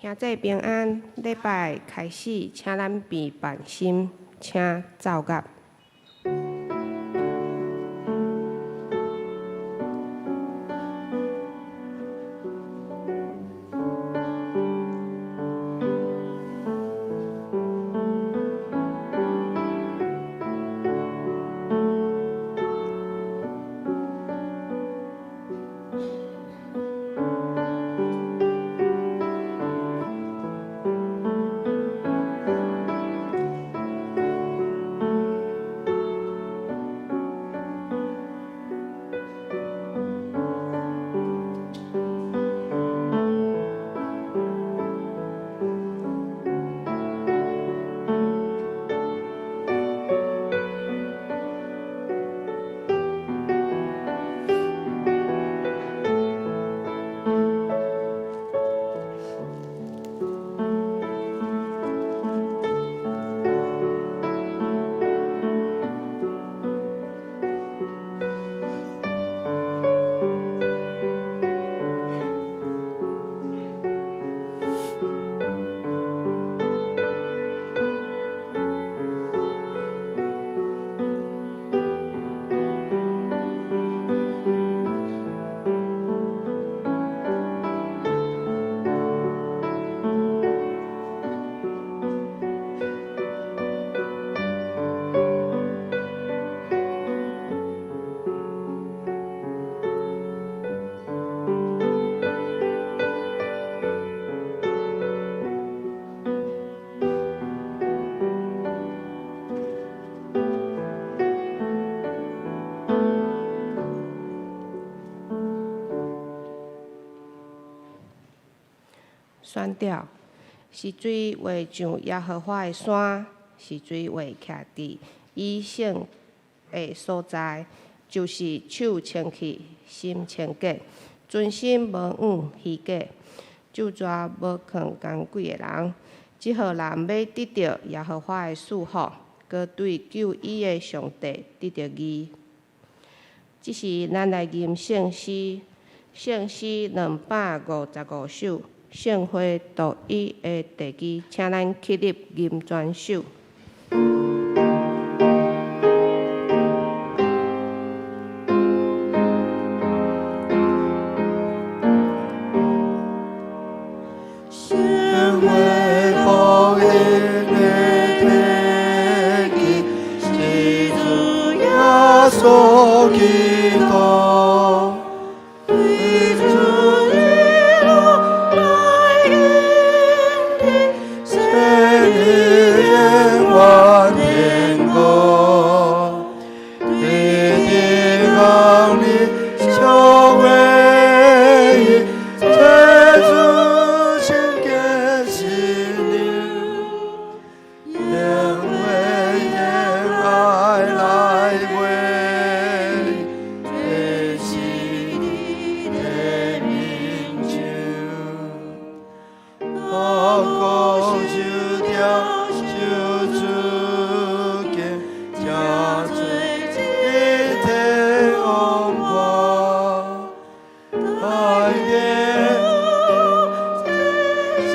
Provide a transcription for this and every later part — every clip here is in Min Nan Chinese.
兄弟平安，禮拜開始，請咱備辦心，請奏樂。宣調是水畫上耶和華的山，是水畫徛佇伊聖的所在，就是手清氣，心清潔，存心無枉虛假，咒詛無囥工鬼的人。這號人欲得著耶和華的賜福，閣對救伊的上帝得著義。這時，咱來吟聖詩，聖詩255首，聖會獨一的地基，請咱起立吟全首。聖會福音的地基，是主耶穌基督。對主一路來認的，聖靈永遠天國，對天堂裡小會議，這主聖潔心靈，因為因愛來為這是你的名就。我講受聽受主見，這做一體王國，愛嘅聖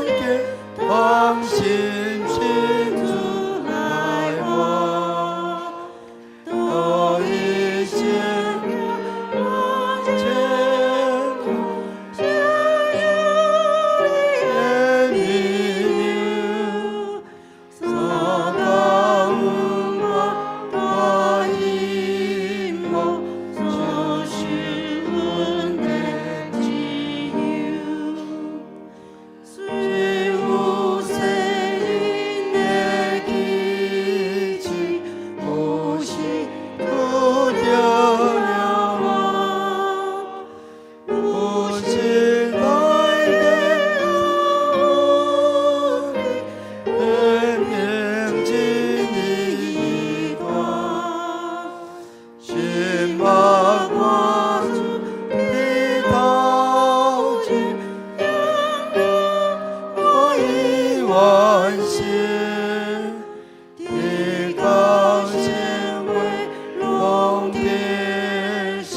潔，放心信主來活，到一生前途，的名相共大陰謀，就是阮的自由。雖有世人的支持，有時拄著了我，有時來的的平靜的大，心目看主的頭前，我已完成，直到成為龍的心，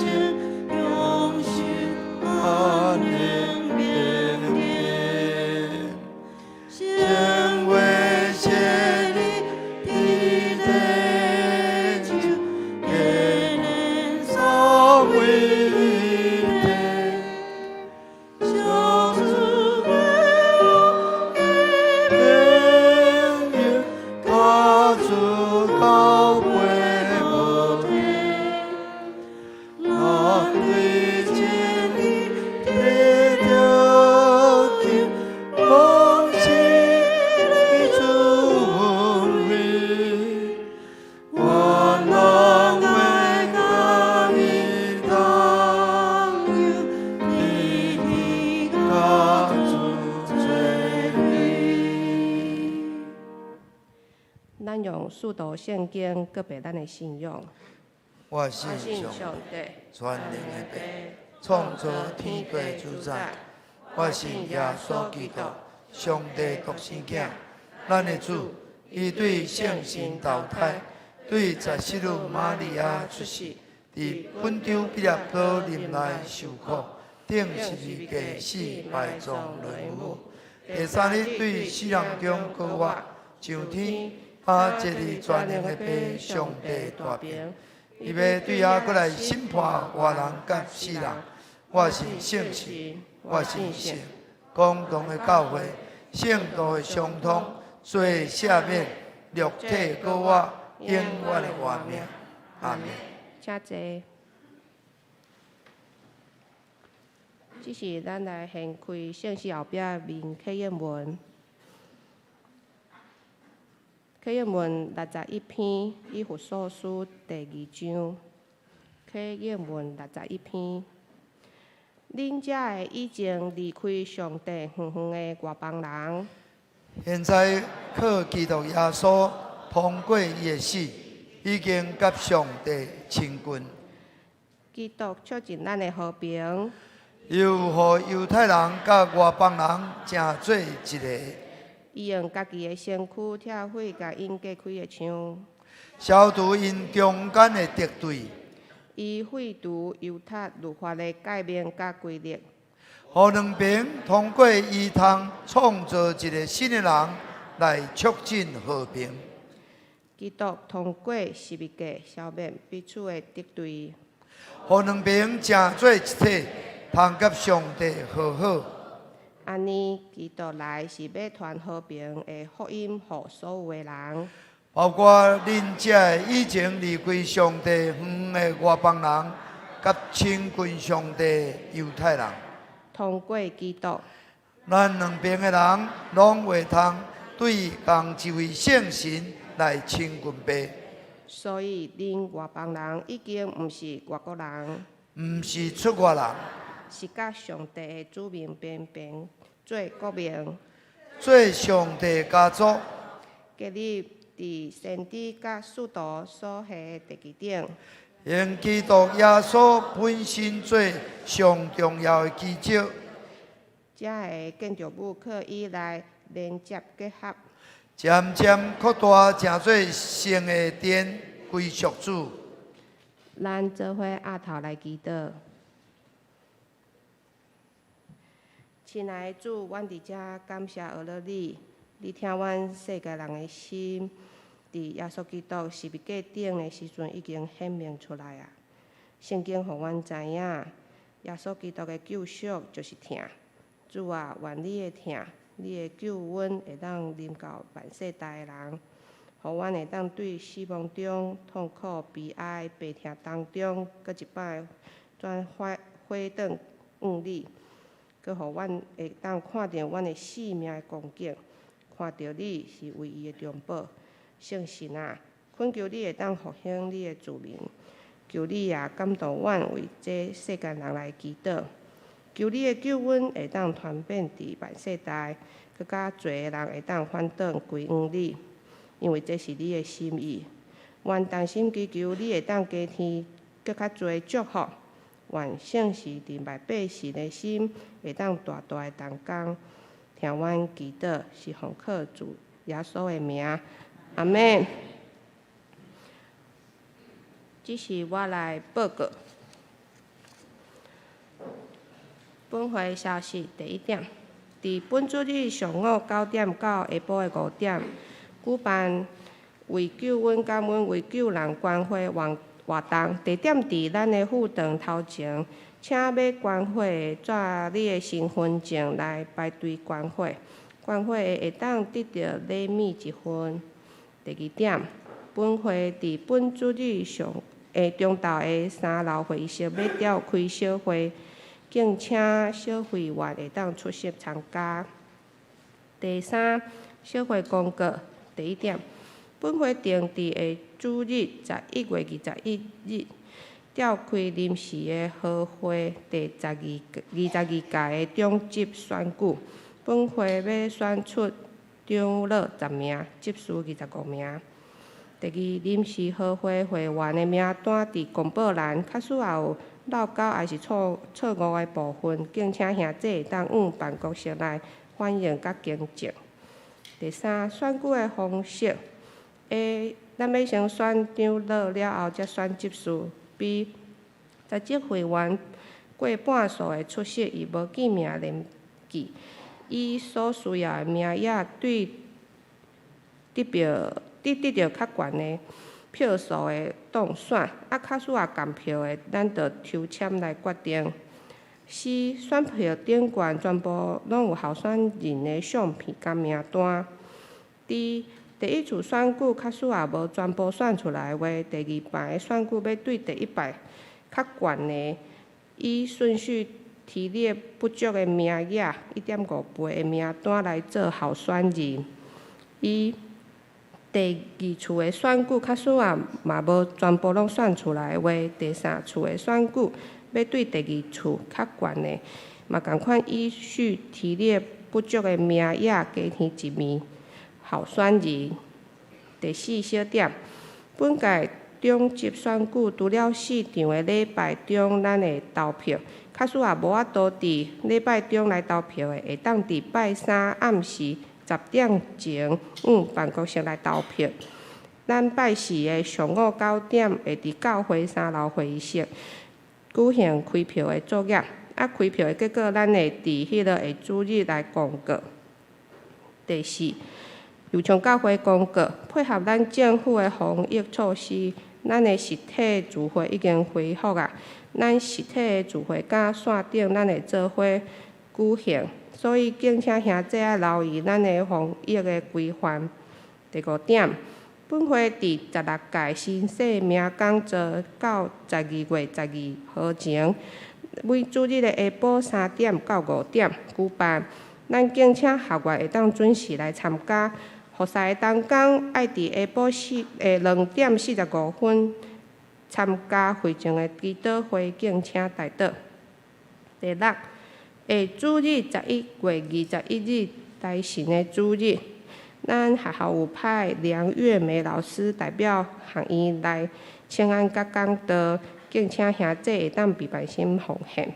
永生阿能變變。咱用使徒聖經告白咱的信仰。我信上帝，全能的父，創造天地主宰。我信耶穌基督，上帝獨生囝，咱的主，伊對聖神投胎，對十四日瑪利亞出世，佇本丟彼拉多任內受苦，釘十字架死，埋葬落墓。第三日對死人中復活，上天，啊，坐佇全能的父上帝大爿。伊欲對遐閣來審判活人佮死人。我信聖神，我信聖公同的教會，聖徒的相通，罪赦免，肉體復活，永遠的活命。阿們。請坐。這是咱來掀開聖詩後壁面啟應文。啟應文61篇，以弗所書第二章。啟應文61篇。恁這个已經離開上帝遠遠的外邦人，現在靠基督耶穌通過伊的死，已經佮上帝親近。基督促進咱的和平，又予猶太人佮外邦人成做一个。伊用家己的身軀拆毀共𪜶隔開的牆，消除𪜶中間的敵對。伊廢除猶太律法的誡命佮規律，予兩邊通過伊通創造一个新的人來促進和平。基督通過十字架消滅彼此的敵對，予兩邊成做一體，通佮上帝和好。按呢，基督來是欲傳和平的福音予所有的人，包括恁這个已經離開上帝遠的外邦人，佮親近上帝的猶太人。通過基督，咱兩邊的人攏會通對仝一位聖神來親近父。所以恁外邦人已經毋是外國人，毋是出外人，是佮上帝的子民平平做國民，做上帝家族，建立佇先知佮使徒所下的地基頂，用基督耶穌本身做上重要的基石。這个建築物靠伊來連接結合，漸漸擴大，成做聖的殿，歸屬主。咱做伙徼頭來祈禱。親愛的主，阮佇遮感謝阿樂你，你疼阮世界人的心，佇耶穌基督十字架頂的時陣已經顯明出來啊！聖經予阮知影，耶穌基督的救贖就是疼。主啊，願你的疼，你的救恩會當臨到萬世代的人，予阮會當對死亡中痛苦、悲哀、悲痛當中，閣一擺轉回回轉向你，閣予阮會當看著阮的性命的光景，看著你是唯一的中保。聖神啊，懇求你會當復興你的子民，求你也感動阮為這世間人來祈禱。求你的救恩會當傳遍佇萬世代，閣較濟的人會當反轉歸向你，因為這是你的心意。願同心祈求你會當加添閣較濟祝福，願聖時敬拜百姓的心會當大大的動工。聽阮祈禱，是奉靠主耶穌的名，阿們。這是我來報告。本會消息第一點，佇本主日上午9點到下晡的5點，舉辦為救恩感恩、為救人關懷活活動，地點佇咱的副堂頭前，請欲捐血的帶你的身份證來排隊捐血，捐血的會當得著禮物一份。第二點，本會佇本主日上下中晝的三樓會議室欲召開小會。敬請小會員會當出席參加。第三，小會公告。第一點，本會定佇下主日11月21日召開臨時的合會第十二22屆的長執選舉。本會欲選出長老10名，執事25名。第二，臨時合會會員的名單佇公報欄，假使也有漏勾抑是錯誤的部分，敬請兄弟會當往辦公室來反映佮更正。第三，選舉的方式，A，咱欲先選長老了後才選執事。B，在職會員過半數的出席，伊無記名聯記，以所需要的名額對得票得著較懸的票數的當選，啊，假使也仝票的，咱就抽籤來決定。C，選票頂懸全部攏有候選人的相片佮名單。D，第一次選舉假使也無全部選出來的話，第二擺的選舉欲對第一擺較懸的，以順序提列不足的名額1.5倍的名單來做候選人。E，第二次的選舉假使也嘛無全部攏選出來的話，第三次的選舉欲對第二次較懸的，嘛仝款依序提列不足的名額加添一名候選人。第四小點，本屆長執選舉除了四場的禮拜中，咱會投票。假使也無法度佇禮拜中來投票的，會當佇拜三暗時10點前往辦公室來投票。咱拜四的上午9點會佇教會三樓會議室舉行開票的作業。啊，開票的結果，咱會佇彼个下主日來公告。第四，右昌教會公告，配合咱政府的防疫措施，咱的實體聚會已經恢復啊。咱實體的聚會佮線頂，咱會做伙舉行，所以敬請兄弟愛留意咱的防疫的規範。第五點，本會佇16屆新生命講座到12月12號前，每主日的下晡3點到5點舉辦。咱敬請學員會當準時來參加。服侍的同工愛佇下晡2點45分參加會前的祈禱會，敬請代禱。第六，下主日11月21日，大神的主日，咱學校有派梁月梅老師代表學院來請安佮講道，敬請兄弟會當備辦心奉獻。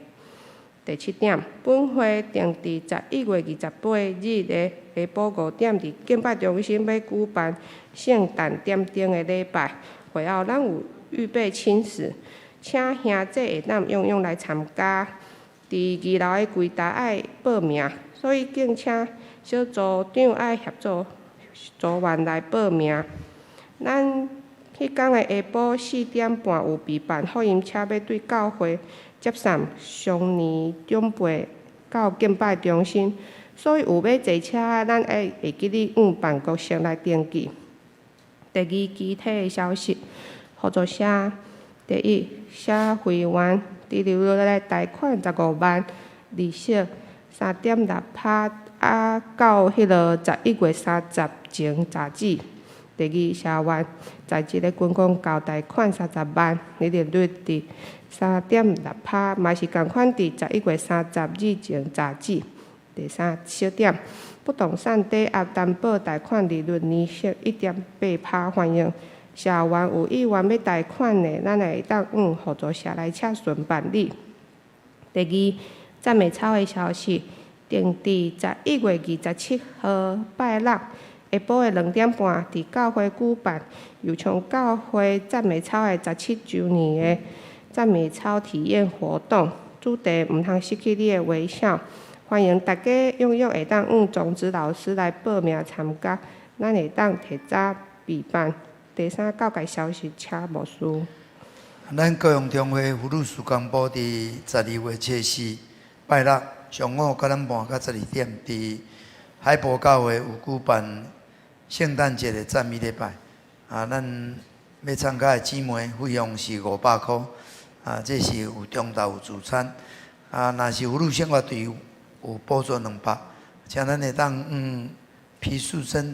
第七點，本會定佇11月28日的下晡5點，佇敬拜中心欲舉辦聖誕點燈的禮拜。會後咱有預備親食，請兄弟會當踴躍來參加。佇二樓的櫃台愛報名，所以敬請小組長愛協助組員來報名。咱彼工的下晡4點半有備辦福音車，欲對教會接送常年長輩到敬拜中心，所以有欲坐車的，咱愛會記得往辦公室來登記。第二，其他的消息，合作社第一，社會員低利率來貸款15萬，利息3.6%，啊，到彼个11月30前截止。第二，社員在職的軍公教貸款30萬，利率佇3.6%，嘛是仝款佇11月30日前截止。第三小點，不動產抵押擔保貸款利率年息1.8%，歡迎社員有意願欲貸款的，咱會當往合作社來洽詢辦理。第二，讚美操的消息，定佇11月27號拜六下晡的2點半，佇教會舉辦右昌教會讚美操的17週年的讚美操體驗活動，主題毋通失去你的微笑。歡迎大家踴躍會當向總指老師來報名參加，咱會當提早備辦。第三，教界消息，請牧師。咱高雄中會婦女事工部佇12月七四拜六上午9點半到12點，佇海埔教會有舉辦聖誕節的讚美禮拜。啊，咱欲參加的姊妹費用是500箍。啊，這是有中晝有主餐。啊，若是婦女生活隊有補助200，請咱會當向皮樹生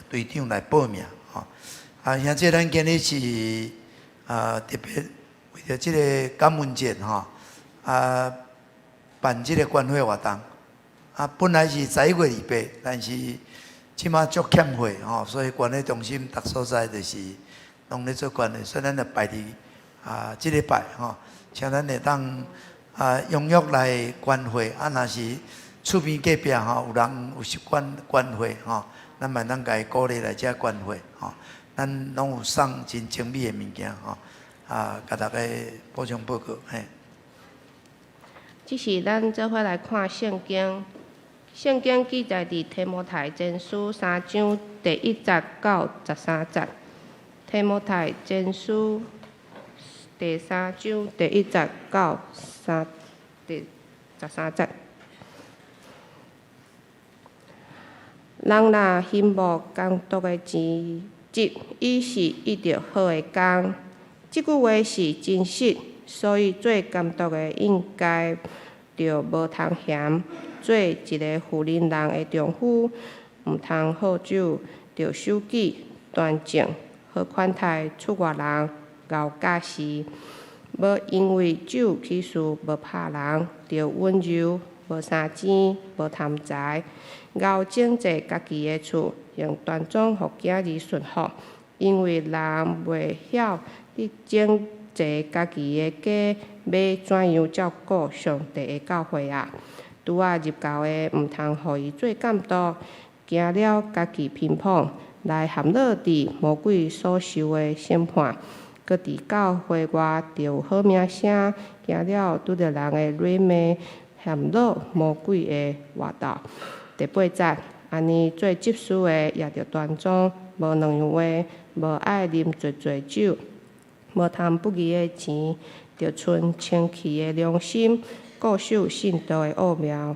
隊長來報名。吼，啊，兄弟，咱今日是特別為著這个感恩節吼，辦這个關懷活動。啊，本來是11月28，但是這馬足欠血吼，所以捐血中心逐所在就是攏咧做捐血，所以咱就排佇這禮拜吼，請咱會當踴躍來捐血，若是厝邊隔壁吼有人有習慣捐血吼，咱嘛會當共伊鼓勵來遮捐血吼，咱攏有送真精美的物件吼，共大家補充報告嘿。這是咱做伙來看聖經，聖經記載佇提摩太前書三章第一節到十三節。提摩太前書第三章第一節到第十三節。人若羨慕監督的職，伊是得著好的工。這句話是真實，所以做監督的應該著無通嫌，做一个婦人人的丈夫，毋通好酒，著守己，端正，好款待出外人，𠢕教示，無因為酒起誓無拍人，著溫柔，無相爭，無貪財，𠢕整齊家己的厝，用端莊予囝兒順服。因為人袂曉得整齊家己的家，欲怎樣照顧上帝的教會啊？拄仔入教的，毋通予伊做監督，驚了家己偏捧，來陷落佇魔鬼所受的審判。閣佇教會外著有好名聲，驚了拄著人的詈罵，陷落魔鬼的活鬥。第八節，按呢做執事的也著端莊，無兩樣話，無愛啉濟濟酒，無貪不義的錢，著存清氣的良心，固守信道的奧妙。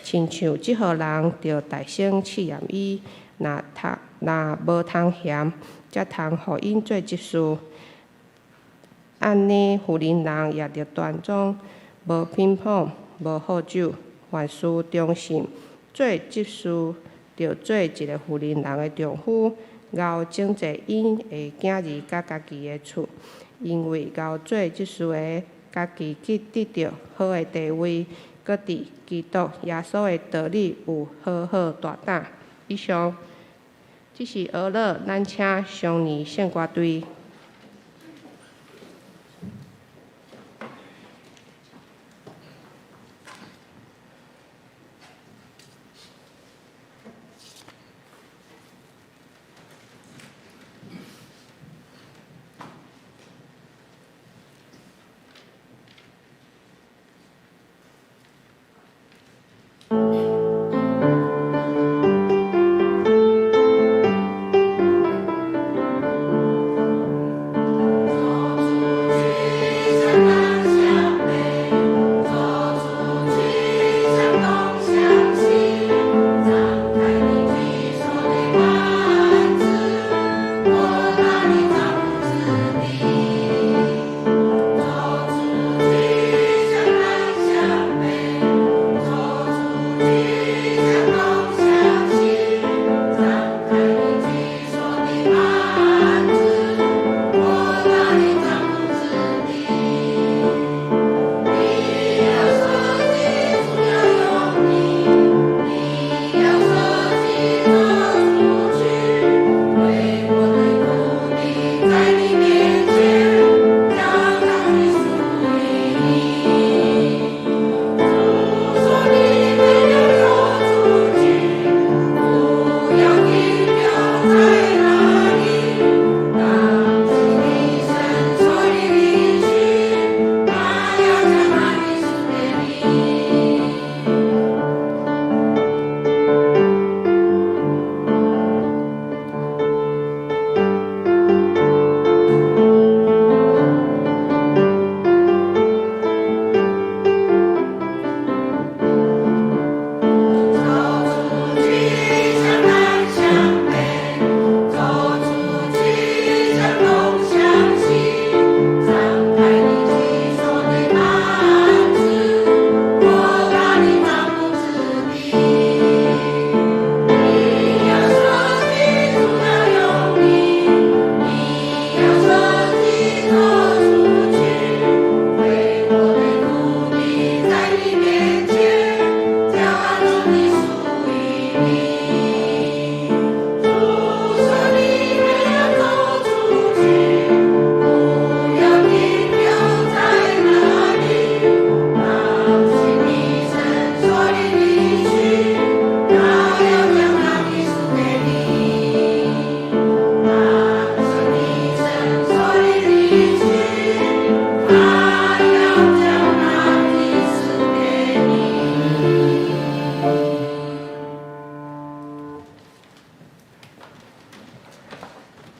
親像這號人，著大聲試驗伊，若無通嫌，才通予𪜶做執事。按呢，婦人人也著端莊，無偏捧，無好酒，凡事忠信。做執事，著做一个婦人人的丈夫，𠢕整齊𪜶的囝兒佮家己的厝，因為𠢕做執事的，家己去得著好的地位，閣佇基督耶穌的道理有好好大膽。以上，這是俄勒，咱請雙年聖歌隊。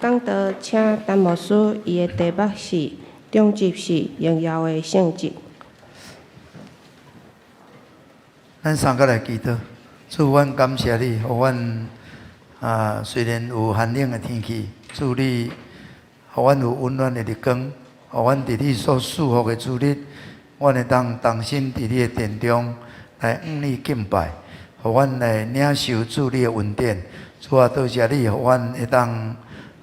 講道請陳牧師，伊的題目是長執事榮耀的聖職。咱三個來祈禱，主，阮感謝你，予阮啊，雖然有寒冷的天氣，主你予阮有溫暖的日光，予阮佇你所賜福的主日，阮會當同心佇你的殿中來向你敬拜，予阮來領受主你的恩典。主啊，多謝你，予阮會當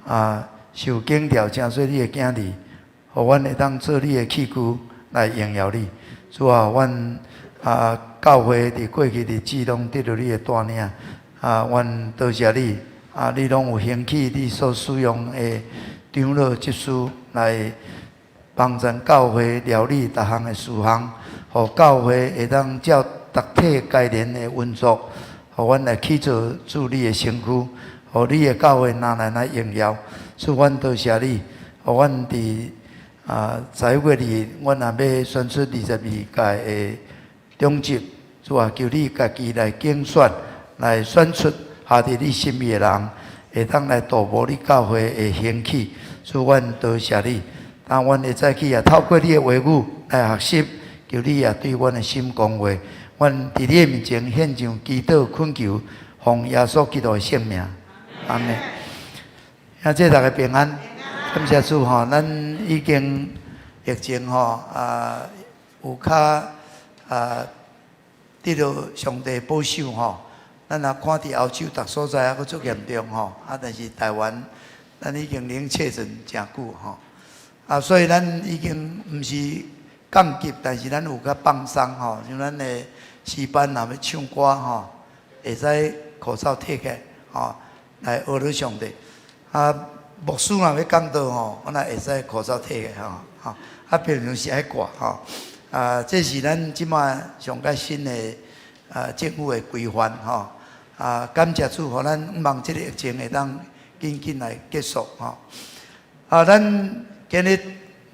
啊受建造，成做你的囝兒，予阮會當做你的器具來榮耀你。主啊，阮啊教會佇過去日子攏得著你的帶領，啊，阮多謝你，啊，你攏有興起你所使用的長老執事來幫贊教會料理逐項的事項，予教會會當照逐體該聯的運作，予阮來去做主你的身軀，予你的教會拿來來榮耀。主，阮多謝你，予阮佇啊11月2日，阮也欲選出22屆的長執。主啊，求你家己來揀選，來選出合佇你心意的人，會當來度步你教會的興起。主，阮多謝你。當阮會早起也透過你的話語來學習，求你也對阮的心講話。阮佇你的面前獻上祈禱懇求，奉耶穌基督的聖名，阿們。兄弟大家平安，感謝主吼，咱已經疫情吼啊有較啊得著上帝保守吼。咱若看佇歐洲逐所在猶閣足嚴重吼，啊，但是台灣咱已經零確診誠久吼，啊，所以咱已經毋是降級，但是咱有較放鬆吼，像咱的詩班若欲唱歌吼，會使口罩脫起來吼，來學你上帝。啊，牧師若欲講道吼，阮也會使口罩脫起來吼，吼，啊，平常時愛掛吼。啊，這是咱這馬上較新的啊政府的規範吼。啊，感謝主，予咱望這个疫情會當緊緊來結束吼。啊，咱今日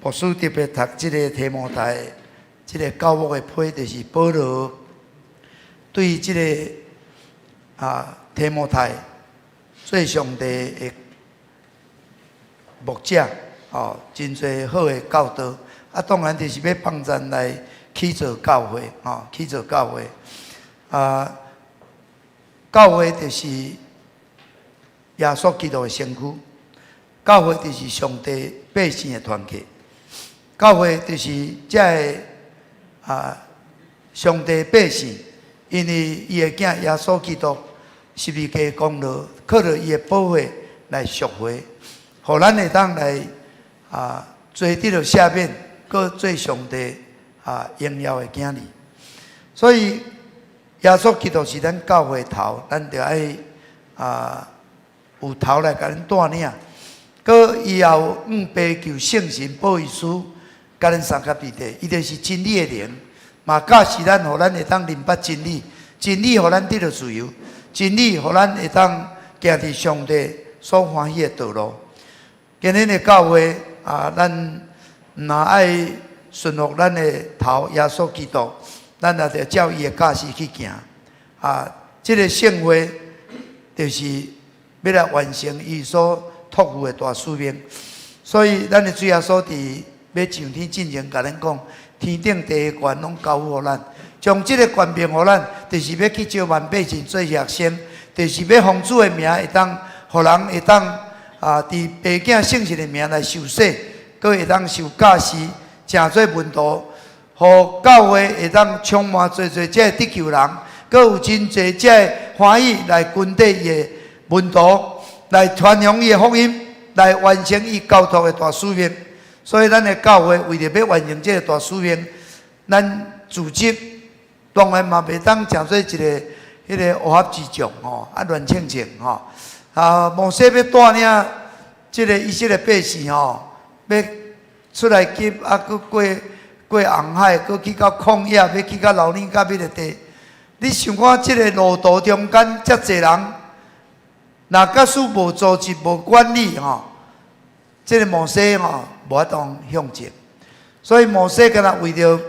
牧師特別讀這个提摩太，這个教牧的批，就是保羅對這个啊提摩太做上帝的牧者，哦，真濟好的教導。啊，當然就是欲幫贊來起造教會，吼，起造教會。啊，教會就是耶穌基督的身軀，教會就是上帝百姓的團契，教會就是這个啊上帝百姓，因為伊的囝耶穌基督十字架功勞，靠著伊的寶血來贖回，予咱會當來啊罪得著赦免，閣做上帝啊榮耀的囝兒。所以耶穌基督是咱教會頭，咱著愛啊有頭來共咱帶領。閣伊也有向爸求聖神保惠師，共咱相佮佇底，伊就是真理的靈，嘛教示咱，予咱會當認捌真理，真理予咱得著自由，真理予咱會當行佇上帝所歡喜的道路。今日的教會啊，咱毋若愛順服咱的頭耶穌基督，咱也著照伊的教示去行。啊，這个聖會就是欲來完成伊所託付的大使命。所以，咱的主耶穌佇欲上天進前，共咱講，天頂地的權攏交予咱，將這个權柄予咱，就是欲去招萬百姓做學生，就是欲奉主的名會當，予人會當啊，佇父囝聖神的名來受洗，閣會當受教示，成做門徒，予教會會當充滿濟濟這个得救人，閣有真濟這个歡喜來跟綴伊的門徒，來傳揚伊的福音，來完成伊交託的大使命。所以，咱的教會為著欲完成這个大使命，咱組織當然嘛袂當成做一个彼个烏合之眾吼，啊亂衝衝吼。啊，摩西欲帶領這个以色列百姓吼，欲出埃及，啊，閣過過紅海，閣去到曠野，欲去到流奶佮蜜的地。你想看這个路途中間遮濟人，若假使無組織、無管理吼，這个摩西吼無法度向前。所以摩西敢若為著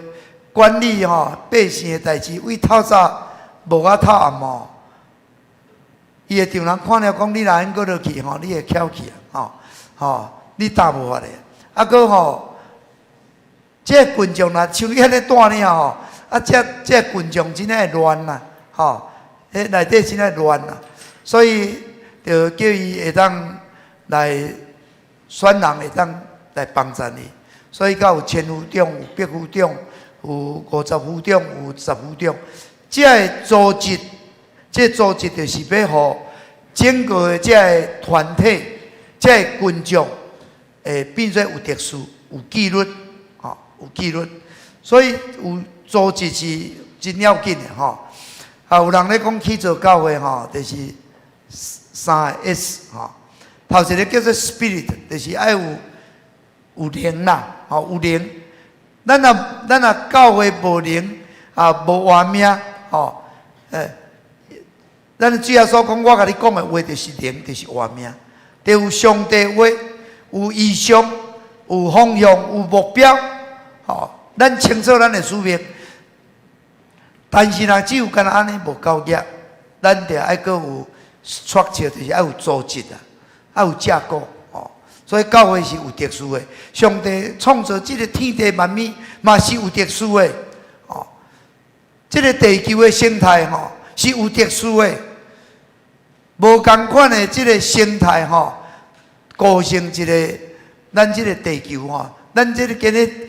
管理吼百姓的代誌，為透早無到透暗吼，伊的丈人看了講，你若按閣落去吼，你會翹去啊，吼吼，你擔無法的。啊，閣吼，這個群眾若像你按呢帶爾吼，啊，這這群眾真正會亂啦，吼，彼內底真正亂啦，所以就叫伊會當來選人會當來幫贊伊，所以閣有千夫長、有百夫長、有50夫長、有10夫長，這个組織，這個組織就是欲予整個的這个團體、這个群眾會變做有秩序、有紀律，吼，有紀律。所以有組織是真要緊的吼。啊，有人咧講去做教會吼，就是三個 S 吼。頭一個叫做 Spirit，就是愛有靈啦，吼，有靈。咱若教會無靈啊，無活命，吼，咱主耶穌講，我共你講的話就是靈，就是活命。就有上帝話，有異象，有方向，有目標，吼。咱清楚咱的使命，但是若只有干焦按呢無夠額，咱著愛閣有 structure，就是愛有組織啊，愛有架構，吼。所以教會是有秩序的，上帝創造這个天地萬物嘛是有秩序的，吼。這个地球的生態吼是有秩序的，無仝款的這个生態吼，構成一个咱這个地球吼，咱這个今日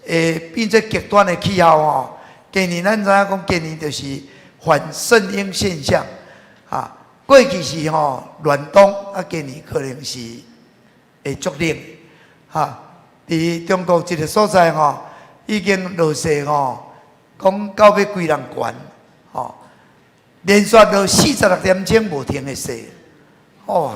會變做極端的氣候吼。今年咱知影講，今年就是反聖嬰現象，啊，過去是吼暖冬，啊，今年可能是會足冷，哈。佇中國一个所在吼，已經落雪吼，講到欲規人懸，吼，連續落46點鐘無停的雪，哇！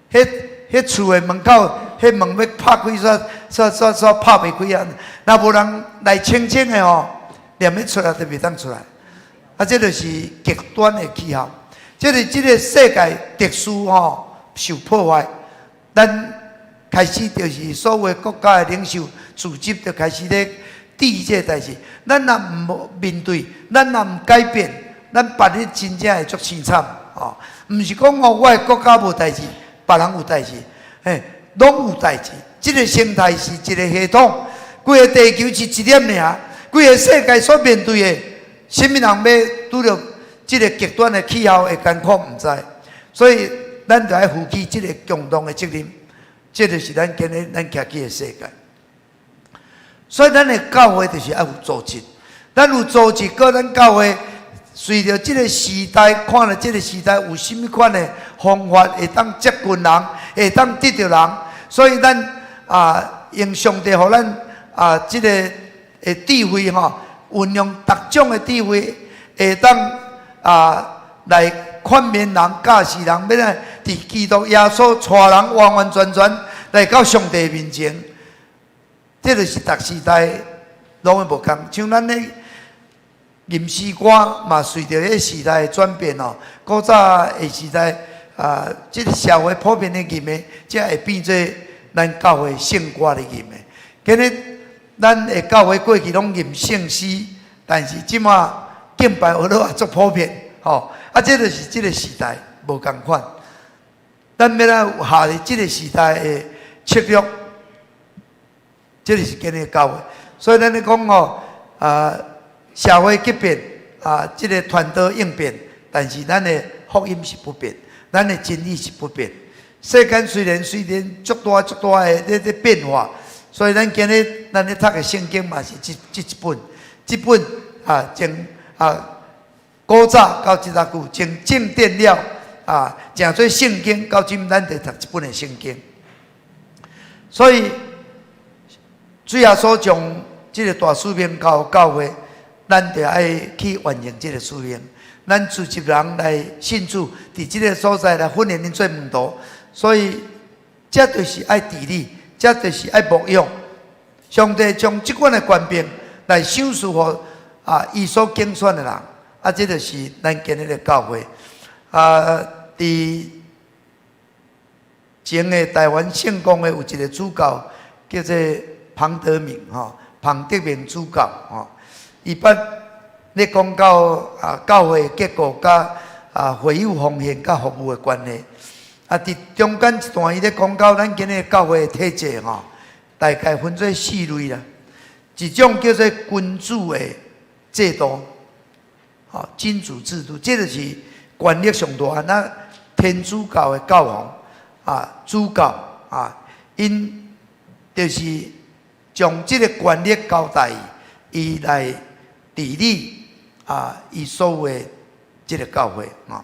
彼厝的門口，彼門欲拍開，煞煞煞煞拍袂開啊！若無人來清清的吼，連欲出來都袂當出來。啊，這就是極端的氣候，這個世界秩序吼受破壞，咱開始就是所有國家的領袖組織就開始咧治這个代誌。咱若毋面對，咱若毋改變，咱別日真正會足凄慘吼。毋是講哦，我的國家無代誌，別人有代誌，嘿，攏有代誌。這个生態是一个系統，規個地球是一點爾，規個世界所面對的，啥物人欲拄著這个極端的氣候會艱苦，毋知。所以咱就愛負起這个共同的責任。這就是咱今日咱徛起的世界。所以咱的教會就是愛有組織，咱有組織，閣咱教會隨著這个時代，看著這个時代有啥物款的方法會當接近人，會當得著人。所以咱啊，用上帝予咱啊，這个的智慧吼，運用各種的智慧，會當啊來勸勉人、教示人，欲來佇基督耶穌帶人完完全全來到上帝面前。這就是逐時代攏會無仝，像咱咧吟詩歌嘛，隨著彼个時代的轉變哦，古早的時代啊，這个社會普遍咧吟的，才會變做咱教會聖歌咧吟的。今日咱的教會過去攏吟聖詩，但是這馬敬拜學樂也足普遍，吼啊，這就是這个時代無仝款。咱欲來合佇這个時代的策略，這就是今日教會。所以咱咧講吼，啊，社會激變，啊，這个傳道應變，但是咱的福音是不變，咱的真理是不變。世間雖然足大足大的咧變化，所以咱今日咱咧讀的聖經嘛是這一本，這本啊，從啊古早到這遮久，從正典了啊，成做聖經到今咱佇讀這本的聖經。所以主耶穌將這个大使命交予教會，咱就愛去完成這个使命。咱組織人來信主，佇這个所在來訓練𪜶做門徒。所以，這就是愛治理，這就是愛牧養。上帝將這款的權柄來賞賜予啊，伊所揀選的人，啊，這就是咱今日的教會。啊，佇前的台灣聖公會有一个主教叫做龐德明吼，龐德明主教吼，伊捌咧講到啊教會結構佮會友奉獻佮服務的關係。佇中間一段，伊咧講到咱今日教會的體制吼，大概分做四類啦。一種叫做君主的制度，吼，君主制度，這就是權力上大。那天主教的教皇啊，主教啊，𪜶就是將這個權力交代伊來治理啊，伊所有的這個教會啊。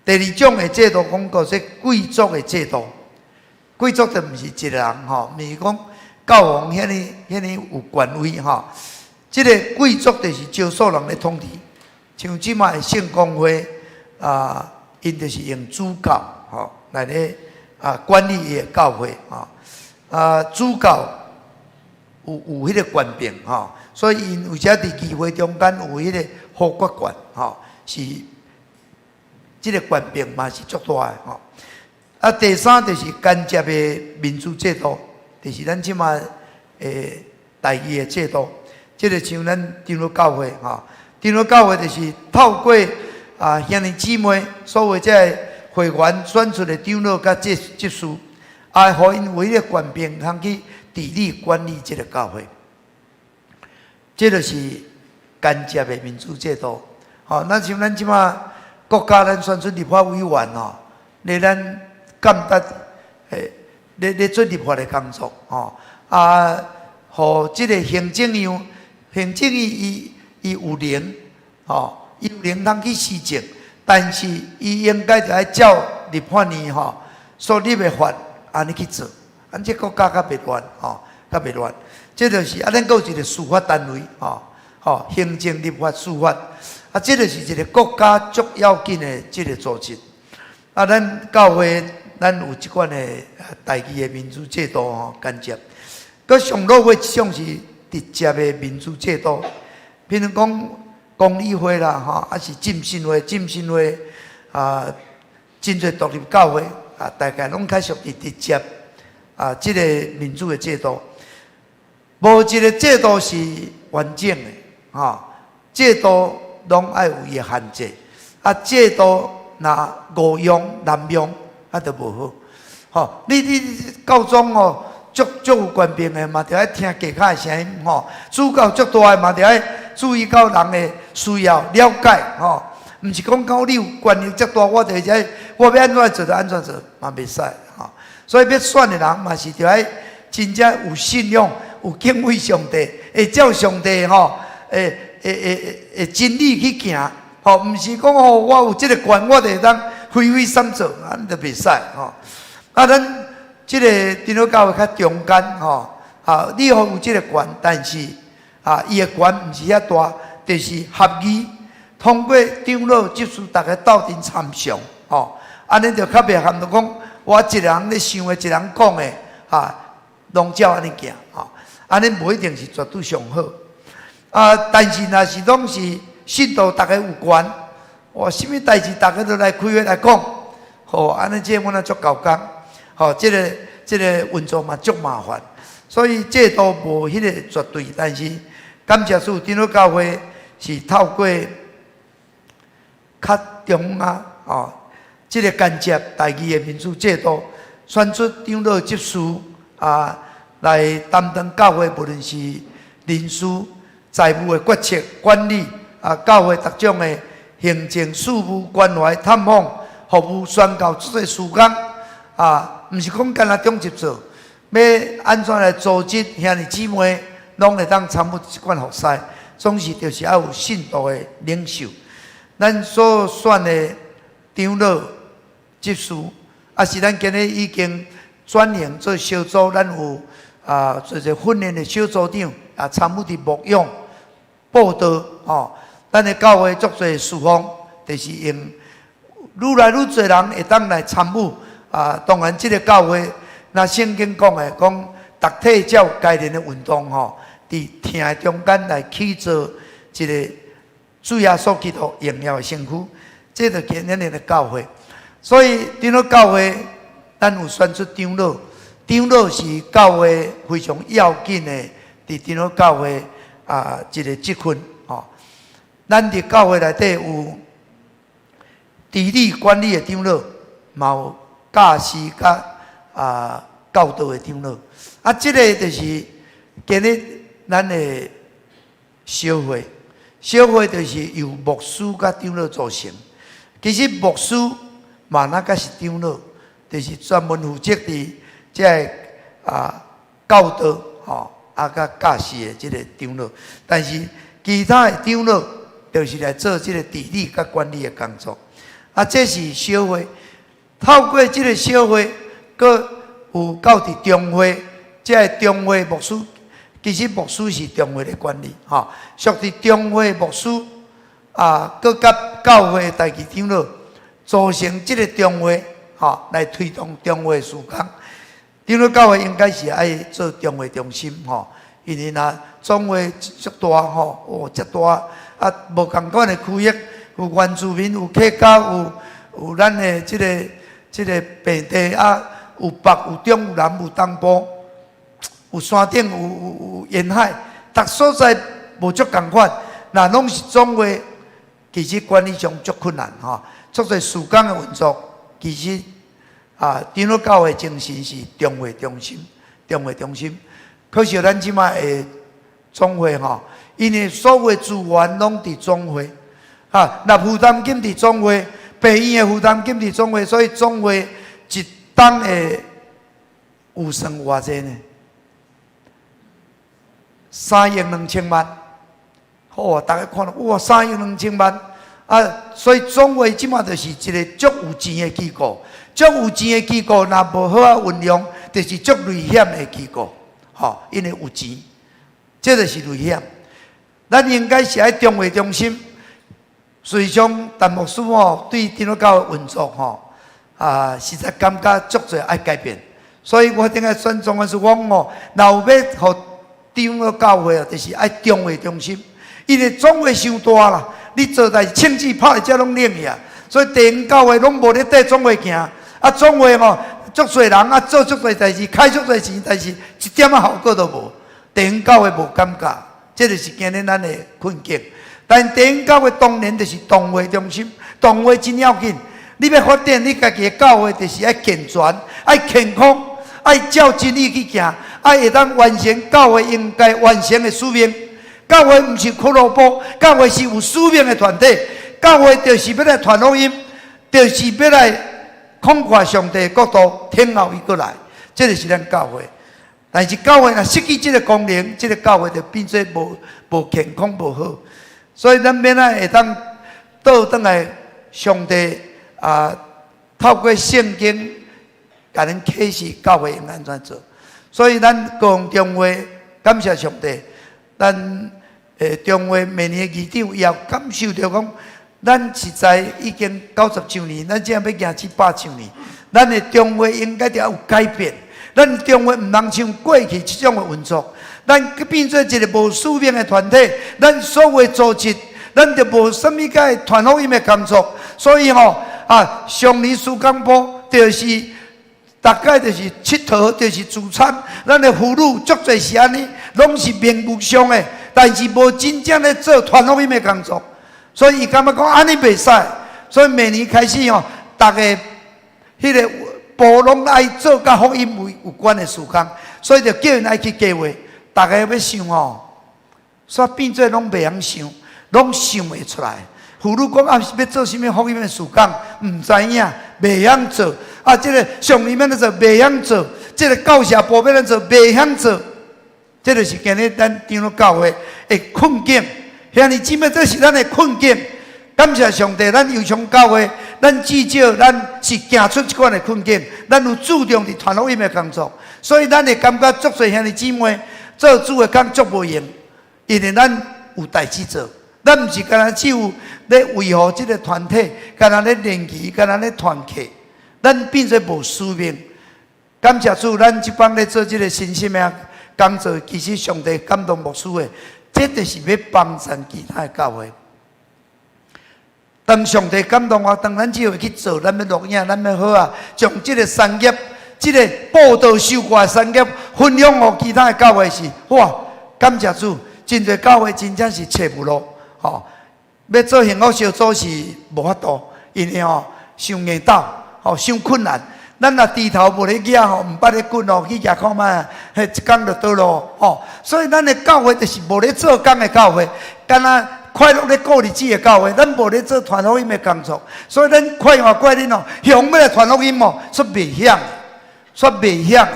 第二種的制度講叫做貴族的制度，貴族就毋是一個人吼，毋是講教皇遐爾遐爾有權威吼。這個貴族就是少數人咧統治，像這擺的聖公會啊，𪜶就是用主教吼來咧啊管理伊的教會吼。主教有彼個權柄吼，所以𪜶有時佇議會中間有彼個否決權吼，是這個權柄嘛是足大的吼。第三就是間接的民主制度，就是咱這擺的代議的制度。這個像咱長老教會吼，長老教會就是透過兄弟姊妹，所有這個會員選出的長老佮執事，予𪜶有彼個權柄，通去治理管理這個教會。這就是間接的民主制度。吼，那像咱這擺國家，咱選出立法委員吼，咧咱監察，咧咧做立法的工作，吼，予這個行政院，行政院伊有能，吼，伊有能通去施政，但是伊應該就愛照立法院吼所立的法按呢去做，按這國家較袂亂，吼，較袂亂。這就是啊，咱閣有一個司法單位，吼，吼，行政、立法、司法，這就是一個國家足要緊的這個組織。咱教會咱有這款的代議的民主制度吼，間接。閣上落尾一種是直接的民主制度，譬如講公理會啦，吼，抑是浸信會，浸信會啊，真濟獨立教會啊，大概攏較屬於直接這個民主的制度。無一個制度是完整的，吼，制度攏愛有伊的限制。制度若誤用、濫用，就無好。吼，你教宗吼，足足有權柄的嘛，著愛聽下跤的聲音吼。主教足大的嘛，著愛注意到人的需要，了解吼。毋是講講你有權力遮大，我就會使我欲按怎做就按怎做，嘛袂使吼。所以欲選的人嘛是著愛真正有信仰、有敬畏上帝，會照上帝吼，會真理去行，吼，毋是講吼我有這個權，我就會當揮揮散做，按呢就袂使吼。咱這個長老教會較中間吼，你予伊有這個權，但是伊的權毋是遐大，就是合議通過長老執事逐家鬥陣參詳，吼，按呢就較袂含著講我一個人咧想的，一個人講的，攏照按呢行，吼，按呢無一定是絕對上好。但是若是攏是信徒逐家有權，哇，啥物代誌逐家都來開會來講，吼，按呢這阮也足猴工，吼，這個運作嘛足麻煩，所以制度無彼個絕對，但是感謝主，長老教會是透過較中啊，吼，這個間接代議的民主制度，選出長老執事來擔當教會，無論是人事、財務的決策管理，教會逐種的行政事務關懷、探訪、服務、宣教這些事工，毋是講干焦長執做，欲按怎來組織兄弟姊妹，攏會當參與這款服事，總是就是愛有信徒的領袖。咱所選的長老、執事，抑是咱今日已經轉型做小組，咱有做一個訓練的小組長，參與佇牧養、佈道吼。咱的教會足濟事奉，就是用愈來愈濟人會當來參與。當然，這個教會，若聖經講的，講逐體照該能的運動吼，佇疼的中間來起造一個主耶穌基督榮耀的身軀，這就今日的教會。所以，長老教會，咱有選出長老，長老是教會非常要緊的，佇長老教會一個職分吼。咱佇教會內底有治理管理的長老，嘛有教師佮教導的長老。啊，這个就是今日咱的小會，小會就是由牧師佮長老組成。其實牧師嘛，那個是長老，就是專門負責佇這个教導吼，佮教師的這个長老。但是其他的長老就是來做這个治理佮管理的工作。啊，這是小會，透過這个小會，閣有到佇中會，這个中會牧師，其實牧師是中會的管理，吼，屬佇中會牧師啊，閣佮教會代誌長老組成這个中會，吼，來推動中會事工。長老教會應該是愛做中會中心，吼，因為若總會足大吼，哦，遮大啊，無仝款的區域，有原住民，有客家，有咱的這個平地啊，有北有中有南有東部，有山頂有沿海，逐所在無足仝款，若攏是總會，其實管理上足困難吼，足濟事工的運作，其實啊，長老教會精神是中會中心，中會中心。可惜咱這擺的總會吼，因為所有資源攏佇總會，啊，若負擔金佇總會，病院的負擔金佇總會，所以總會一冬的預算偌濟呢？3億2千萬，好啊！逐家看著哇，三億兩千萬啊！所以總會這馬就是一个足有錢的機構，足有錢的機構，若無好好運用，就是足危險的機構，吼，因為有錢，這就是危險。咱應該是愛中會中心，實際上，陳牧師吼對長老教會運作吼啊，實在感覺足濟愛改變，所以我頂下選總幹事講吼，若有欲予長老教會啊，就是愛中會中心，因為總會傷大啦，你做代志銃子拍佇遮攏冷去啊，所以地方教會攏無咧綴總會行，啊總會吼足濟人啊做足濟代誌，開足濟錢，但是一點仔效果都無，地方教會無感覺，這就是今日咱的困境。但地方教會當然就是堂會中心，堂會真要緊。你欲發展你家己的教會，就是愛健全、愛健康、愛照真理去行，愛會當完成教會應該完成的使命。教會毋是俱樂部，教會是有使命的團體。教會就是欲來傳福音，就是欲來擴闊上帝的國度，等候伊閣來。這就是咱教會。但是教會若失去這個功能，這個教會就變做無健康、無好。所以咱欲按怎會當倒轉來，上帝啊，透過聖經共咱啟示教會應按怎做。所以咱高雄中會感謝上帝，咱中會每年的議長也感受著講，咱實在已經90週年，咱這欲行去100週年，咱的中會應該著有改變。咱中會毋通像過去這種的運作，咱變做一个無使命的團體，咱所有的組織，咱就無啥物個傳福音的工作。所以吼啊，上年事工部就是大概就是𨑨迌，就是聚餐，咱的婦女足濟是按呢，攏是名目上的，但是無真正咧做傳福音的工作。所以伊感覺講按呢袂使，所以明年開始吼，逐个彼个部攏愛做佮福音有關的事工，所以就叫𪜶愛去計劃。逐个欲想吼，煞變做攏袂曉想，攏想袂出來。婦女講啊，欲做啥物福音的事工，毋知影，袂曉做。啊，這个上年欲按怎做，袂曉做。這个教社部欲按怎做，袂曉做。這就是今日咱長老教會的困境。兄弟姊妹，這是咱的困境。感謝上帝，咱右昌教會，咱至少咱是行出這款的困境。咱有注重佇傳福音的工作，所以咱會感覺足濟兄弟姊妹做主的工足無閒，因為咱有代誌做。咱毋是干焦只有咧維護這个團體，干焦咧聯誼，干焦咧團契，咱變做無使命。感謝主，咱這擺咧做這个新生的工作，其實上帝感動牧師的，這就是欲幫贊其他的教會。當上帝感動我，當咱只會去做，咱欲錄影，咱欲好啊，將這个產業、這个報道收割的產業分享予其他的教會時，哇！感謝主，真濟教會真正是揣無路，吼，欲做幸福小組是無法度，因為吼傷硬鬥，吼傷困難。咱若豬頭無咧舉吼，毋捌咧滾哦，去舉看覓，彼一工就倒咯吼。所以咱的教會就是無咧做工的教會，敢若快樂咧過日子的教會，咱無咧做傳福音的工作。所以咱快活怪恁哦，雄欲來傳福音哦，煞袂曉，煞袂曉。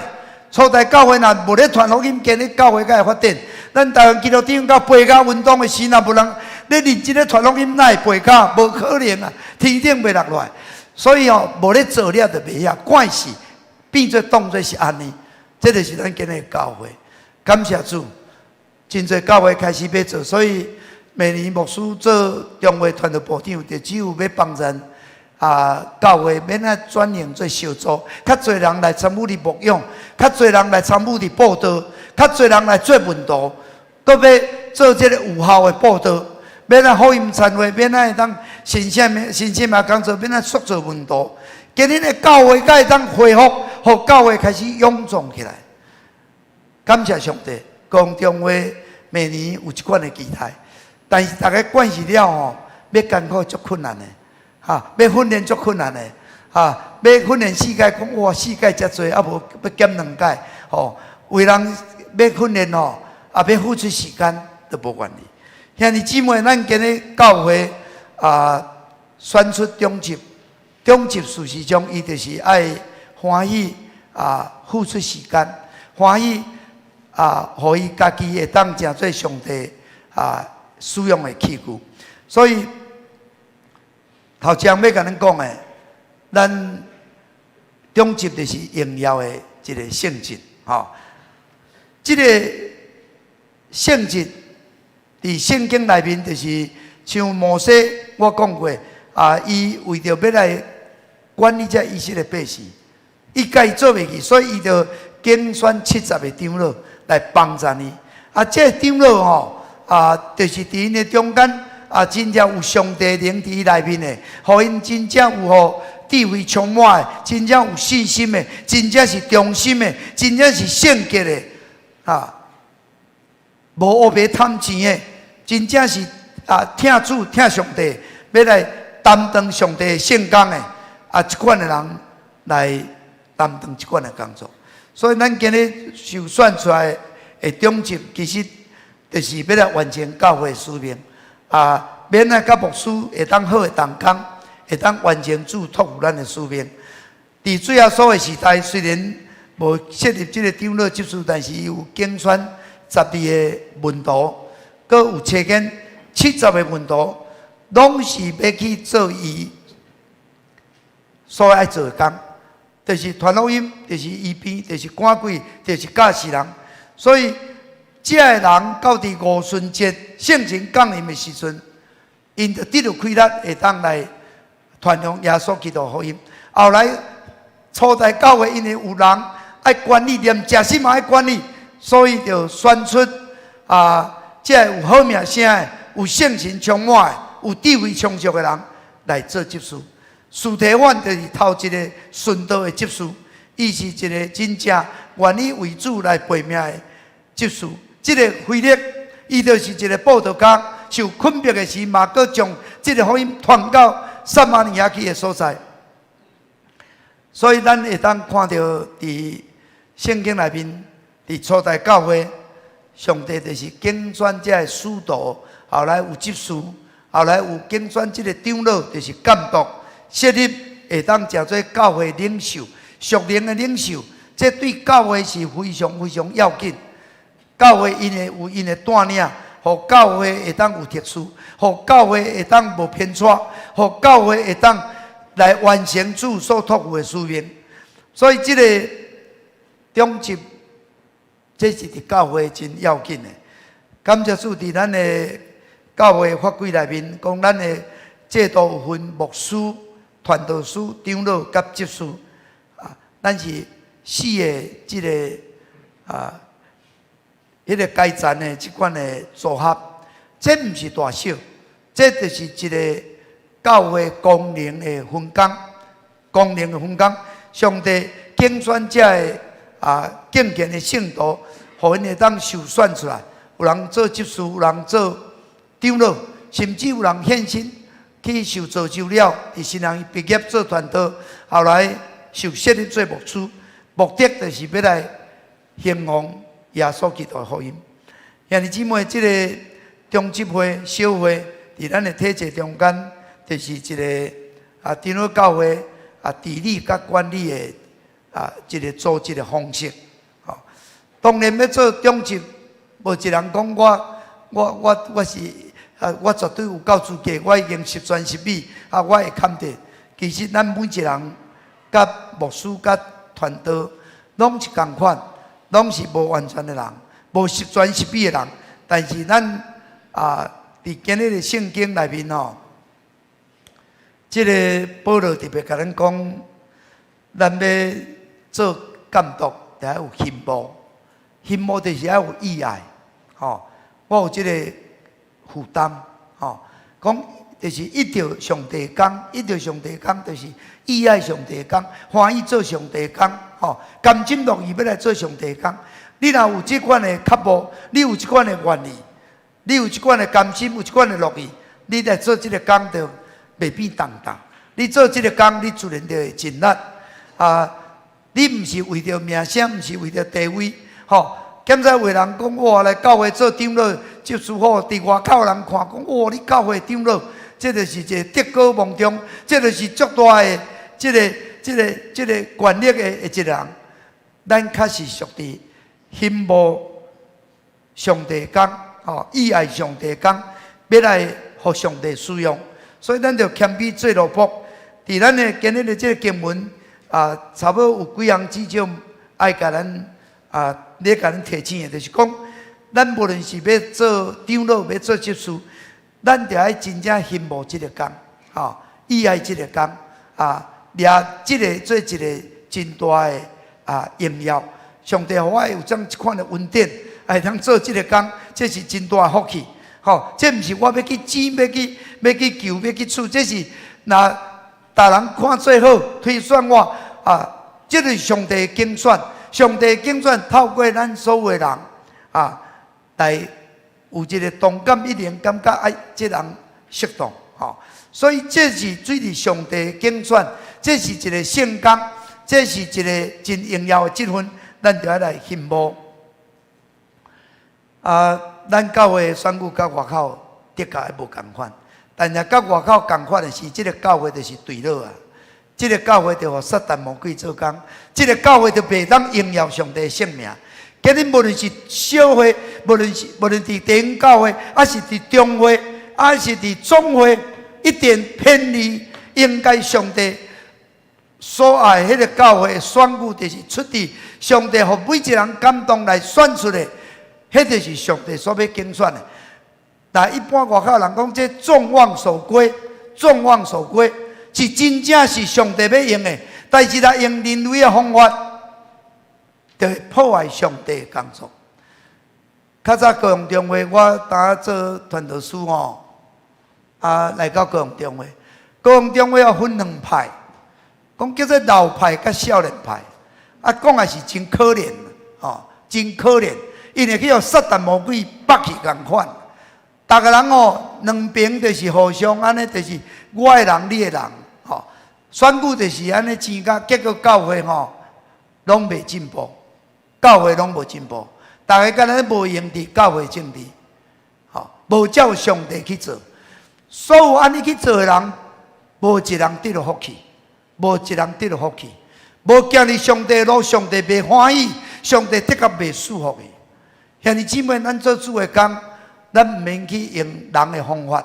初代教會若無咧傳福音，今日教會敢會發展？咱台灣基督長教背跤運動的時，若無人咧認真咧傳福音，哪會背跤？無可能啊，天頂袂落來。所以哦，無咧做了就袂曉，慣勢變做當做是按呢。這就是咱今日教會。感謝主，真濟教會開始欲做，所以明年牧師做中會傳道部長，就只有欲幫贊啊，教會欲按怎轉型做小組，較濟人來參與佇牧養，較濟人來參與佇佈道，較濟人來做門徒，閣欲做這個有效的佈道。欲按怎福音餐會，欲按怎會當神聖神聖嘛工作，欲按怎塑造門徒。今日的教會才會當恢復，予教會開始蛹壯起來。感謝上帝，公中會明年有這款的期待，但是逐家慣勢了吼，欲艱苦足困難的，哈，欲訓練足困難的，哈，欲訓練四屆，講哇四屆遮濟，啊無欲減兩屆，吼，有人欲訓練吼，啊欲付出時間都無願意。兄弟姊妹，咱今日教會啊，選出長執，長執事實上，伊就是愛歡喜啊，付出時間，歡喜啊，予伊家己會當成做上帝啊使用的器具。所以頭前欲共恁講的，咱長執就是榮耀的一個性質，吼。這個性質佇聖經內面，就是像摩西，我講過啊，伊為著欲來管理這以色列百姓，伊家己做袂去，所以伊就揀選七十個長老來幫助伊。啊，這個長老吼，啊，就是佇𪜶的中間啊，真正有上帝靈佇伊內面的，予𪜶真正有予智慧充滿的，真正有信心的，真正是忠心的，真正是聖潔的，啊，無烏白貪錢的，真正是啊，疼主疼上帝，欲來擔當上帝聖工的，啊，這款的人來擔當這款的工作。所以咱今日受選出來的長執，其實就是欲來完成教會使命，啊，欲按怎佮牧師會當好的同工，會當完成主託付咱的使命。佇主耶穌的時代，雖然無設立這個長老執事，但是伊有揀選12個門徒，閣有差遣七十個門徒，攏是欲去做伊所愛做的工，就是傳福音，就是醫病，就是趕鬼，就是教死人。所以，這个人到佇五旬節聖靈降臨的時陣，𪜶就得著氣力，會當來傳揚耶穌基督福音。後來初代教會因為有人愛管理，連食食嘛愛管理，所以就選出啊，這个有好名聲的、有聖神充滿的、有智慧充足的人來做執事。司提反就是頭一個殉道的執事，伊是一個真正願意為主來背命的執事。這個腓力，伊就是一個布道家，受困迫的時，嘛閣將這個福音傳到撒瑪利亞去的所在。所以，咱會當看著佇聖經內面，佇初代教會，上帝就是揀選這个使徒，後來有執事，後來有揀選這個長老，就是監督，設立會當成做教會領袖、屬靈的領袖，這對教會是非常非常要緊。教會𪜶會有𪜶的帶領，予教會會當有特殊，予教會會當無偏差，予教會會當來完成主所託付的使命。所以這個長執，這是佇教會真要緊的。感謝主，佇咱的教會法規內面，講咱的制度有分牧師、傳道師、長老佮執事。啊，咱是四個這個啊，彼個階層的這款的組合，這毋是大小，這就是一個教會功能的分工，功能的分工。上帝揀選這个啊敬虔的聖徒，予𪜶會當受選出來，有人做執事，有人做長老，甚至有人獻身去受造就了，佇新人畢業做傳道，後來受設立做牧師，目的就是欲來興旺耶穌基督的福音。兄弟姊妹，這个中執會小會，佇咱的體制中間，就是一个長老教會治理佮管理的一个組織的方式。吼，當然欲做長執，無一人講我絕對有夠資格，我已經十全十美，我會堪得。其實咱每一人，佮牧師、佮傳道，攏是仝款，攏是無完全的人，無十全十美的人。但是咱佇今日的聖經內面吼，這个保羅特別共咱講，咱欲做監督，著愛有欣慕，欣慕就是愛有意愛，吼，我有這个負擔，吼，講就是依著上帝工，依著上帝工，就是意愛上帝工，歡喜做上帝工，吼，甘心樂意欲來做上帝工。你若有這款的渴慕，你有這款的願意，你有這款的甘心，有這款的樂意，你來做這个工就袂變重擔。你做這个工，你自然就會盡力。你毋是為著名聲，毋是為著地位，吼。現在有人講，哇，來教會做長老，執事好，佇外口人看講，哇，你教會長老，這就是一个德高望重，這就是足大的，這个權力的一個人。咱確實屬佇欣慕上帝工，吼，意愛上帝工，欲來予上帝使用，所以咱就謙卑做奴僕。佇咱的今日的這个經文，差不多有幾項至少愛共咱咧共咱提醒的，就是講，咱無論是欲做長老，欲做執事，咱著愛真正欣慕這个工，吼，意愛這个工，掠這个做一个真大的榮耀。上帝予我有這樣一款的恩典，會當做這个工，這是真大的福氣。吼，這毋是我欲去爭，欲去求，欲去取，這是若逐人看做好，推選我，這是上帝的揀選，上帝揀選透過咱所有的人，來有一个同感一靈，感覺愛這人適當，吼。所以這是對佇上帝揀選，這是一个聖工，這是一个真榮耀的職分，咱就愛來欣慕。咱教會選舉佮外口的確會無仝款，但是佮外口仝款的是，這个教會就是墜落啊！這个教會就予撒旦魔鬼做工，這个教會就袂當榮耀上帝聖名。今日無論是小會，無論佇地方教會，抑是佇中會，抑是佇總會，一旦偏離應該上帝所愛彼个教會選舉，就是出自上帝予每一个人感動來選出的，彼就是上帝所欲揀選的。但一般外口人講，這眾望所歸，眾望所歸是真正是上帝欲用的，但是若用人類的方法，就會破壞上帝的工作。較早高雄中會，我當做傳道師吼，來到高雄中會，高雄中會有分兩派，講叫做老派佮少年派，講也是真可憐，吼，真可憐，因為去予撒旦魔鬼縛去仝款。逐个人哦，兩邊就是互相按呢，就是我的人，你的人，吼，選舉就是按呢爭甲，結果教會吼攏袂進步，教會攏無進步，逐个敢若無閒佇教會政治，吼，無照上帝去做，所有按呢去做的人，無一人得著福氣，無一人得著福氣，無行佇上帝路，上帝袂歡喜，上帝的確袂賜福伊。兄弟姊妹，咱做主的工，咱毋免去用人的方法。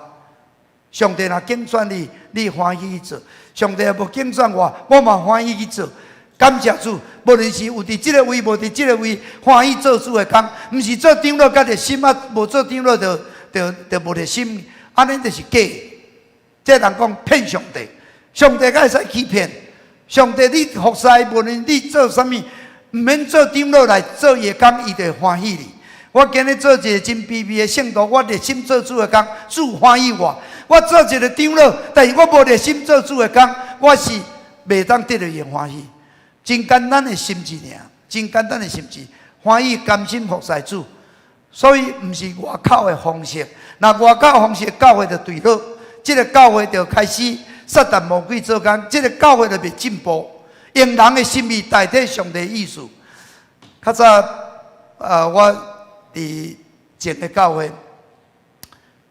上帝若揀選你，你歡喜去做；上帝若無揀選我，我嘛歡喜去做。感謝主，無論是有佇這个位，無佇這个位，歡喜做主的工，毋是做長老較熱心啊，無做長老就無熱心，按呢就是假的。這人講騙上帝，上帝敢會使欺騙？上帝你服侍，無論你做啥物，毋免做長老來做伊的工，伊就會歡喜你。我今日做一个真卑微的聖徒，我熱心做主的工，主歡喜我。我做一个長老，但是我無熱心做主的工，我是袂當得著伊的歡喜。真簡單的心志爾，真簡單的心志，歡喜甘心服侍主。所以毋是外口的方式，若外口方式教會就墜落，這个教會就開始撒旦魔鬼做工，這个教會就袂進步，用人的心意代替上帝意思。較早啊，我佇前个教會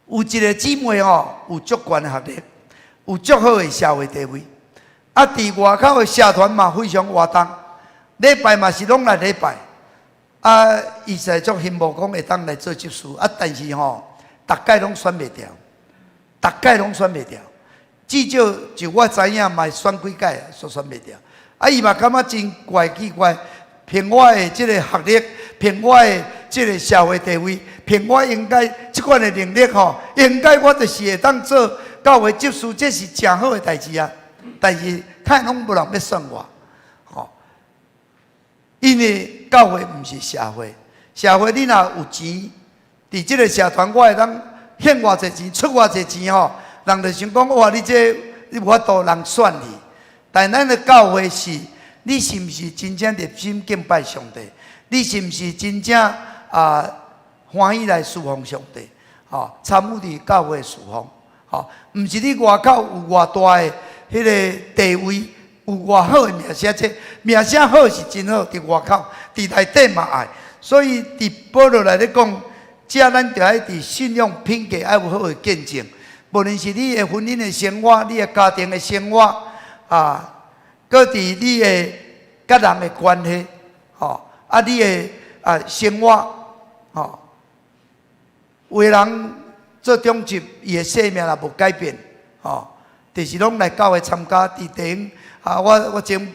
有一个姊妹吼，有足懸的學歷，有足好的社會地位，啊，佇外口的社團嘛非常活動，禮拜嘛是攏來禮拜。啊，伊實在足希望講會當來做執事，啊，但是吼，逐擺攏選袂著，逐擺攏選袂著。至少就我知影嘛，選幾擺煞選袂著。啊，伊嘛感覺真怪奇怪，憑我的這个學歷，憑我的這个社會地位，憑我應該這款的能力吼，應該我就是會當做教會執事，這是誠好的代誌啊。但是看攏無人欲選我，吼，因為教會毋是社會，社會你若有錢，佇這个社團我會當獻偌濟錢，出偌濟錢吼，人就想講哇，你這你無法度人選你。但咱的教會是，你是毋是真正熱心敬拜上帝？你是毋是真正啊歡喜來侍奉上帝？吼，參與佇教會侍奉，吼，毋是你外口有偌大的彼个地位，有偌好的名聲，這名聲好是真好，佇外口，佇內底嘛愛。所以佇保羅來咧講，這咱著愛佇信仰品格愛有好的見證。無論是你的婚姻的生活，你的家庭的生活，啊，閣佇你的佮人的關係，吼，啊，你的啊生活，吼，有的人做長執，伊的生命也無改變，吼，就是攏來教會參加佇弟兄啊，我前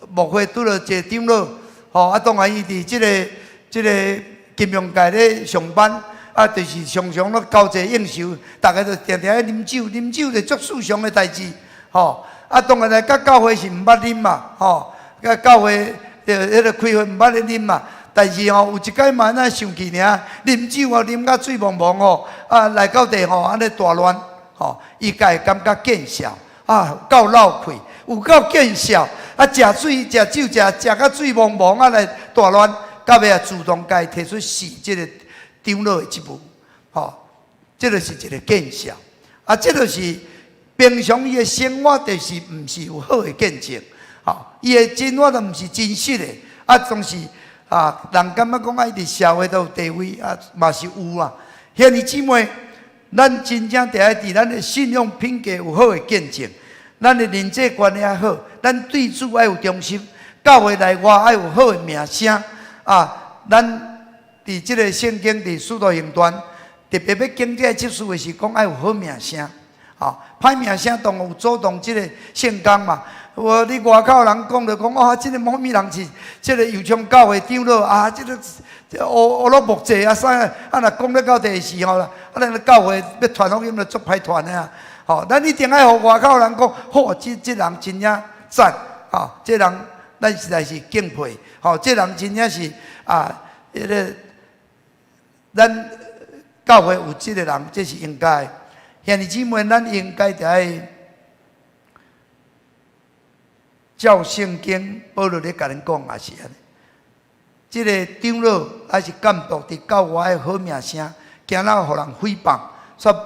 牧會拄著一个長老，吼，啊，當然伊佇這个金融界咧上班。啊，就是常常攏交際應酬，逐家都定定咧啉酒，啉酒就足世常的代誌，吼。啊，當然來佮教會是毋捌啉嘛，吼。佮教會就彼个開會毋捌咧啉嘛。但是吼，有一擺嘛，咱生氣爾，啉酒哦，啉甲醉茫茫吼，啊，來到地吼，按呢大亂，吼，伊家會感覺見笑，啊，夠落氣，有夠見笑，啊，食醉食酒食食甲醉茫茫啊來大亂，到尾啊自動共伊提出辭這个長老的職務，吼，這个是一个見笑，啊，這个是平常伊的生活，就是毋是有好的見證，吼，伊的生活都毋是真實的，啊，總是啊，人感覺講啊，伊佇社會都有地位啊，嘛是有啊。兄弟姊妹，咱真正著愛佇咱的信仰品格有好的見證，咱的人際關係好，咱對主愛有忠心，教會內外愛有好的名聲啊，咱。佇這个聖經佇使徒行傳，特別欲經這个執事的是講愛有好名聲，吼，歹名聲當然有阻擋這个聖工嘛。有你外口人講就講，哇，這个某某人是這个右昌教會長老啊，這个烏烏魯木濟啊啥啊，若講咧到第時吼，啊，咱教會欲傳福音就足歹傳的啊。吼，咱一定愛予外口人講，好，這人真正讚，吼，這人咱實在是敬佩，吼，這人真正是啊，彼个。咱教會有這个人，這是應該。兄弟姊妹，咱應該著愛照聖經保羅咧共恁講，也是按呢。這个長老抑是幹部，佇教外的好名聲，驚咱予人誹謗，煞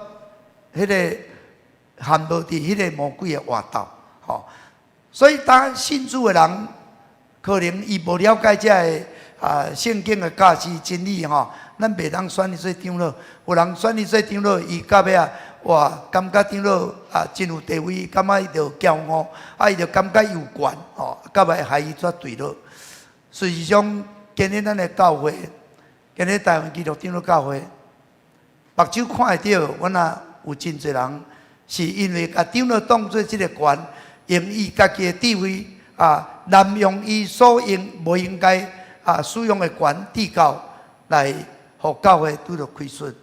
彼个陷落佇彼个魔鬼的活鬥，吼。所以，當信主的人，可能伊無了解這个啊聖經的教示真理吼。咱袂當選伊做長老，有人選伊做長老，伊到尾啊，哇，感覺長老啊真有地位，感覺伊就驕傲，啊，伊就感覺有權，吼，到尾害伊煞墜落。事實上，今日咱的教會，今日台灣基督長老教會，目睭看會著，阮也有真濟人是因為共長老當做這个權，用伊家己的地位啊，濫用伊所應無應該啊使用的權至高來。予教會拄著虧損，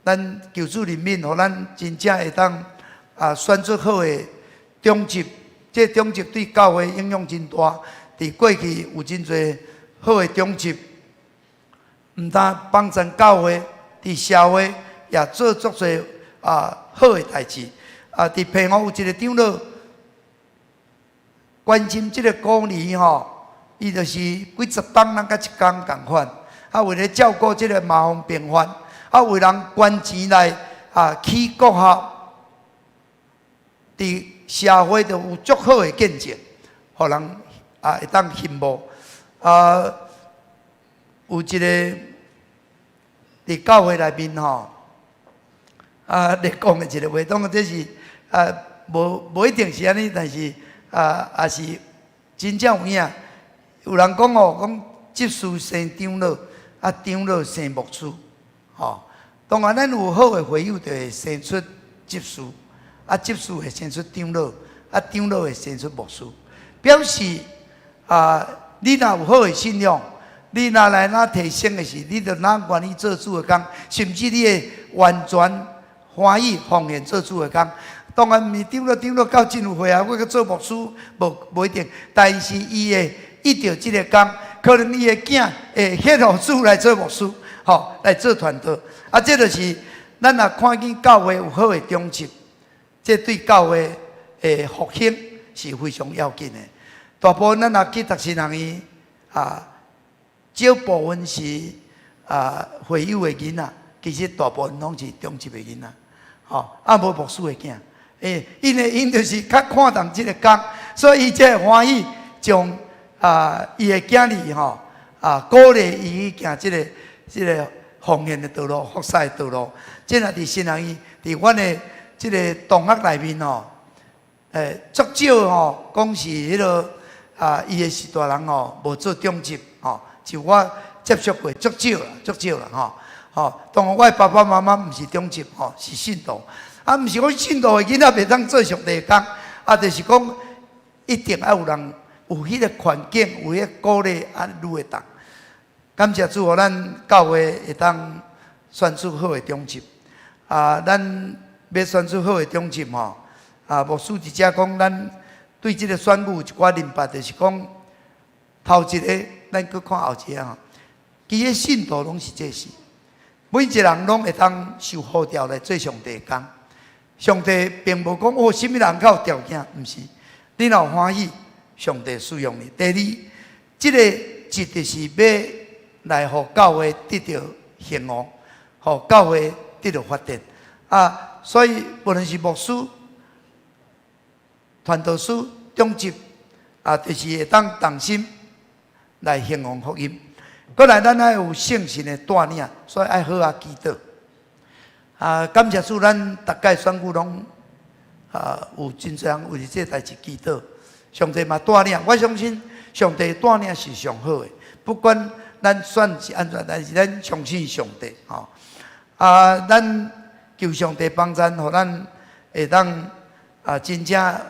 咱求主憐憫，予咱真正會當啊選出好的長執，這長執對教會影響真大。佇過去有真濟好的長執，毋但幫贊教會，佇社會也做足濟啊好的代誌。啊，佇澎湖有一个長老關心這个孤兒吼，伊就是幾十冬人佮一工仝款。啊，為了照顧這个麻風病患，啊，有人捐錢來啊起國學，佇社會就有足好的見證，予人啊會當羨慕。啊，有一個佇教會內面吼，啊，咧講的一個話，當然這是啊，無一定是按呢，但是啊，也是真正有影。有人講哦，講執事生長老，啊長老生牧師，吼。當然，咱有好的會友，就會生出執事，啊執事會生出長老，啊長老會生出牧師。表示啊，你若有好的信仰，你若來哪提升的時，你就哪願意做主的工，甚至你會完全歡喜奉獻做主的工。當然，毋是長老長老到真有歲啊，我閣做牧師，無一定。但是伊會得著這个工，可能伊的囝會獻予主來做牧師，吼，來做傳道。啊，這就是咱若看見教會有好的長執，這對教會的復興是非常要緊的。大部分咱若去讀神學院啊，少部分是啊會友的囡仔，其實大部分攏是長執的囡仔，吼，啊無牧師的囝。欸，因為𪜶就是較看重這个工，所以伊才會歡喜將啊伊的囝兒吼啊鼓勵伊去行這个奉獻的道路、服侍的道路。這若佇神學院，佇阮的這个同學內面吼，欸，足少吼講是彼个啊，伊的序大人吼無做長執吼，就我接觸過足少啦，足少啦吼。吼，當然我的爸爸媽媽毋是長執吼，是信徒。啊，毋是講信徒的囡仔袂當做上帝的工，啊，就是講一定愛有人有彼个環境，有彼个鼓勵，啊，愈會當。感謝主，予咱教會會當選出好的長執。啊，咱欲選出好的長執吼，啊，牧師佇遮講，咱對這个選舉有一寡認捌，就是講頭一个，咱閣看後一个吼。其實信徒攏是這是，每一個人攏會當受呼召來做上帝的工。上帝並無講哦，啥物人較有條件，毋是。你若有歡喜，上帝使用你。第二，這个職就是欲來予教會得著興旺，予教會得著發展。啊，所以無論是牧師、傳道師、長執，啊，就是會當同心來興旺福音。閣來，咱愛有聖神的帶領，所以愛好好祈禱。啊，感謝主，咱逐屆選舉攏啊有真濟人為這个代誌祈禱。上帝嘛帶領，我相信上帝帶領是上好的。不管咱選是按怎，但是咱相信上帝吼。啊，咱求上帝幫贊，予咱會當啊真正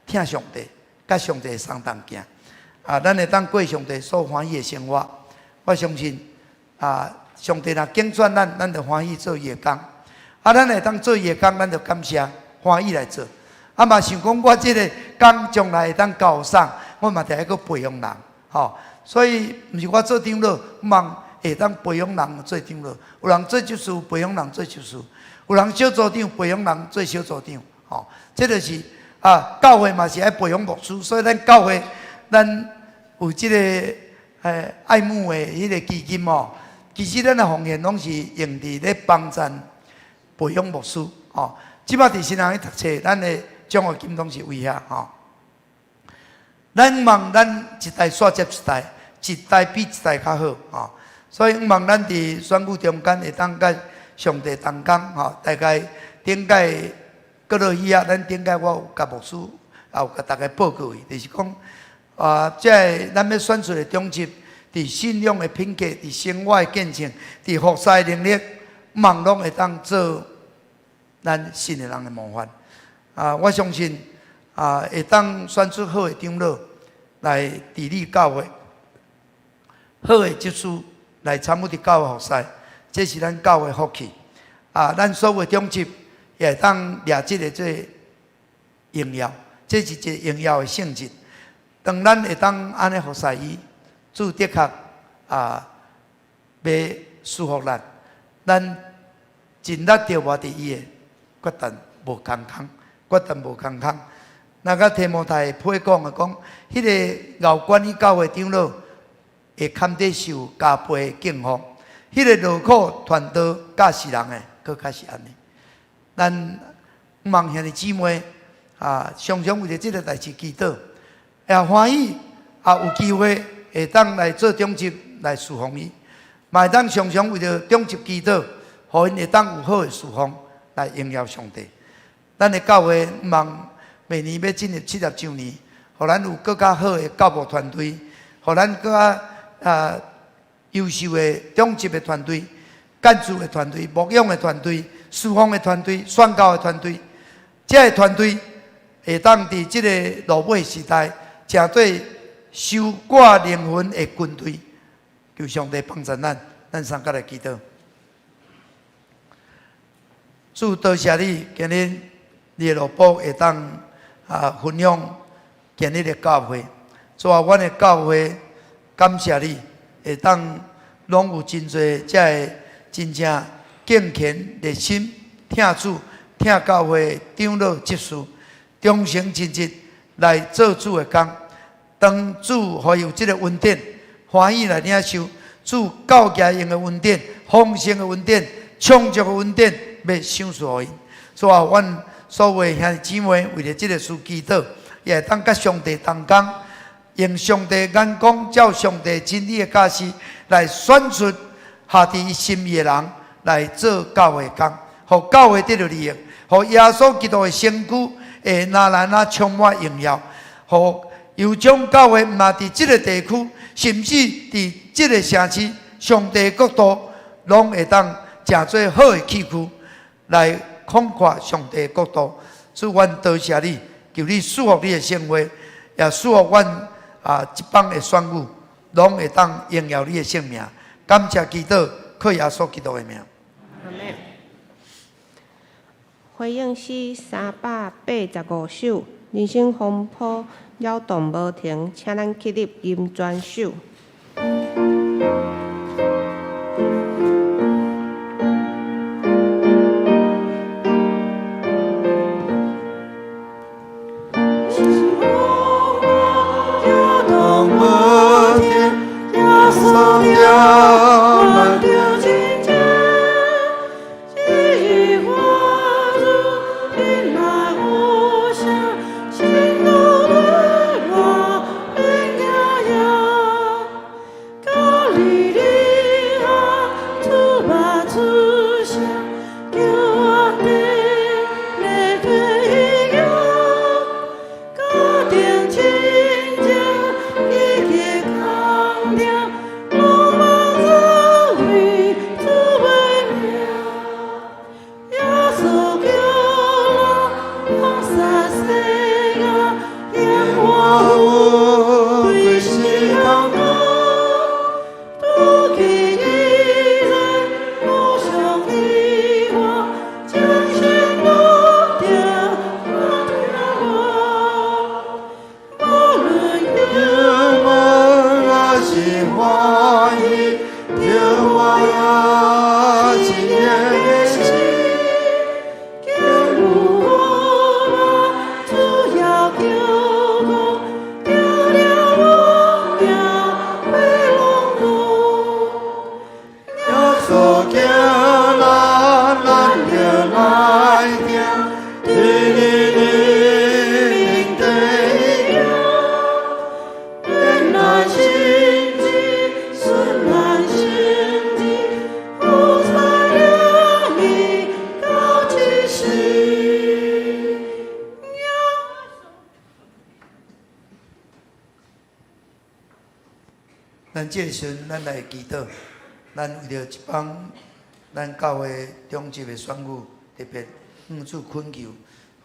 疼上帝，佮上帝相同行。啊，咱會當過上帝所歡喜的生活。我相信啊，上帝若揀選咱，咱就歡喜做伊的工。啊，咱會當做伊的工，咱就感謝歡喜來做。啊，嘛想講我這个工將來會當交予啥，我嘛得愛閣培養人，吼。所以毋是我做長老，望會當培養人做長老。有人做執事，培養人做執事；有人小組長，培養人做小組長。吼，這就是啊，教會嘛是愛培養牧師，所以咱教會咱有這个愛慕的彼个基金哦。其實咱的奉獻攏是用佇咧幫贊培養牧師，吼。這擺佇神學院讀冊，咱的獎學金攏是為遐吼。咱望咱一代煞接一代，一代比一代較好，吼。所以望咱佇選舉中間會當佮上帝同工，吼。大概頂屆閣落去啊，咱頂屆我有共牧師，也有共大家報告伊，就是講啊，這个咱欲選出的長執，佇信仰的品格，佇生活的見證，佇服侍的能力，望攏會當做咱信的人的模範。啊，我相信啊，會當選出好的長老來治理教會，好的執事來參與佇教會服侍，這是咱教會福氣。啊，咱所有長執也會當掠這个做榮耀，這是一个榮耀的性質。當咱會當按呢服侍伊，主的確啊，欲賜福咱，咱盡力著活佇伊的，決定無空空，決定無空空。那個提摩太批講的講，彼个𠢕管理教會長老會堪得受加倍的敬奉，彼个勞苦傳道教示人的，閣較是按呢。咱望兄弟姊妹啊，常常為著這个代誌祈禱，也歡喜啊，有機會會當來做長執來侍奉伊，嘛會當常常為著長執祈禱，予𪜶會當有好的侍奉來榮耀上帝。咱的教會望明年欲進入70週年，予咱有閣較好的教牧團隊，予咱閣較啊優秀的長執的團隊、幹事的團隊、牧養的團隊、侍奉的團隊、宣教的團隊，這个團隊會當佇這个落尾時代，成做收割靈魂的軍隊。求上帝幫助咱，咱三個來祈禱。主多謝你，今日你的奴僕會當啊分享今日的教會。主啊，阮的教會感謝你，會當攏有真濟這个真正敬虔熱心疼主、疼教會長老執事，忠誠盡職來做主的工。當主予伊有這个恩典，歡喜來領受主教寄用的恩典、豐盛的恩典、充足的恩典，欲賞賜予𪜶。主啊，阮所有兄弟姊妹為著這个事祈禱，也會當佮上帝同工，用上帝眼光，照上帝真理的教示來選出合佇伊心意的人來做教會工，予教會得著利益，予耶穌基督的身軀會愈來愈充滿榮耀，予右將教會毋但佇這个地區，甚至佇這个城市，上帝國度，攏會當成做好的器具，來擴闊上帝國度。主，阮多謝你，求你賜福你的聖會，也賜福阮啊這幫的選舉，攏會當榮耀你的聖名。感謝祈禱，靠耶穌基督的名。阿們。回應詩385首，人生風波擾動無停，請咱起立吟全首。咱這个時陣，咱來祈禱。咱為著這幫咱教會長執的選舉，特別向主懇求，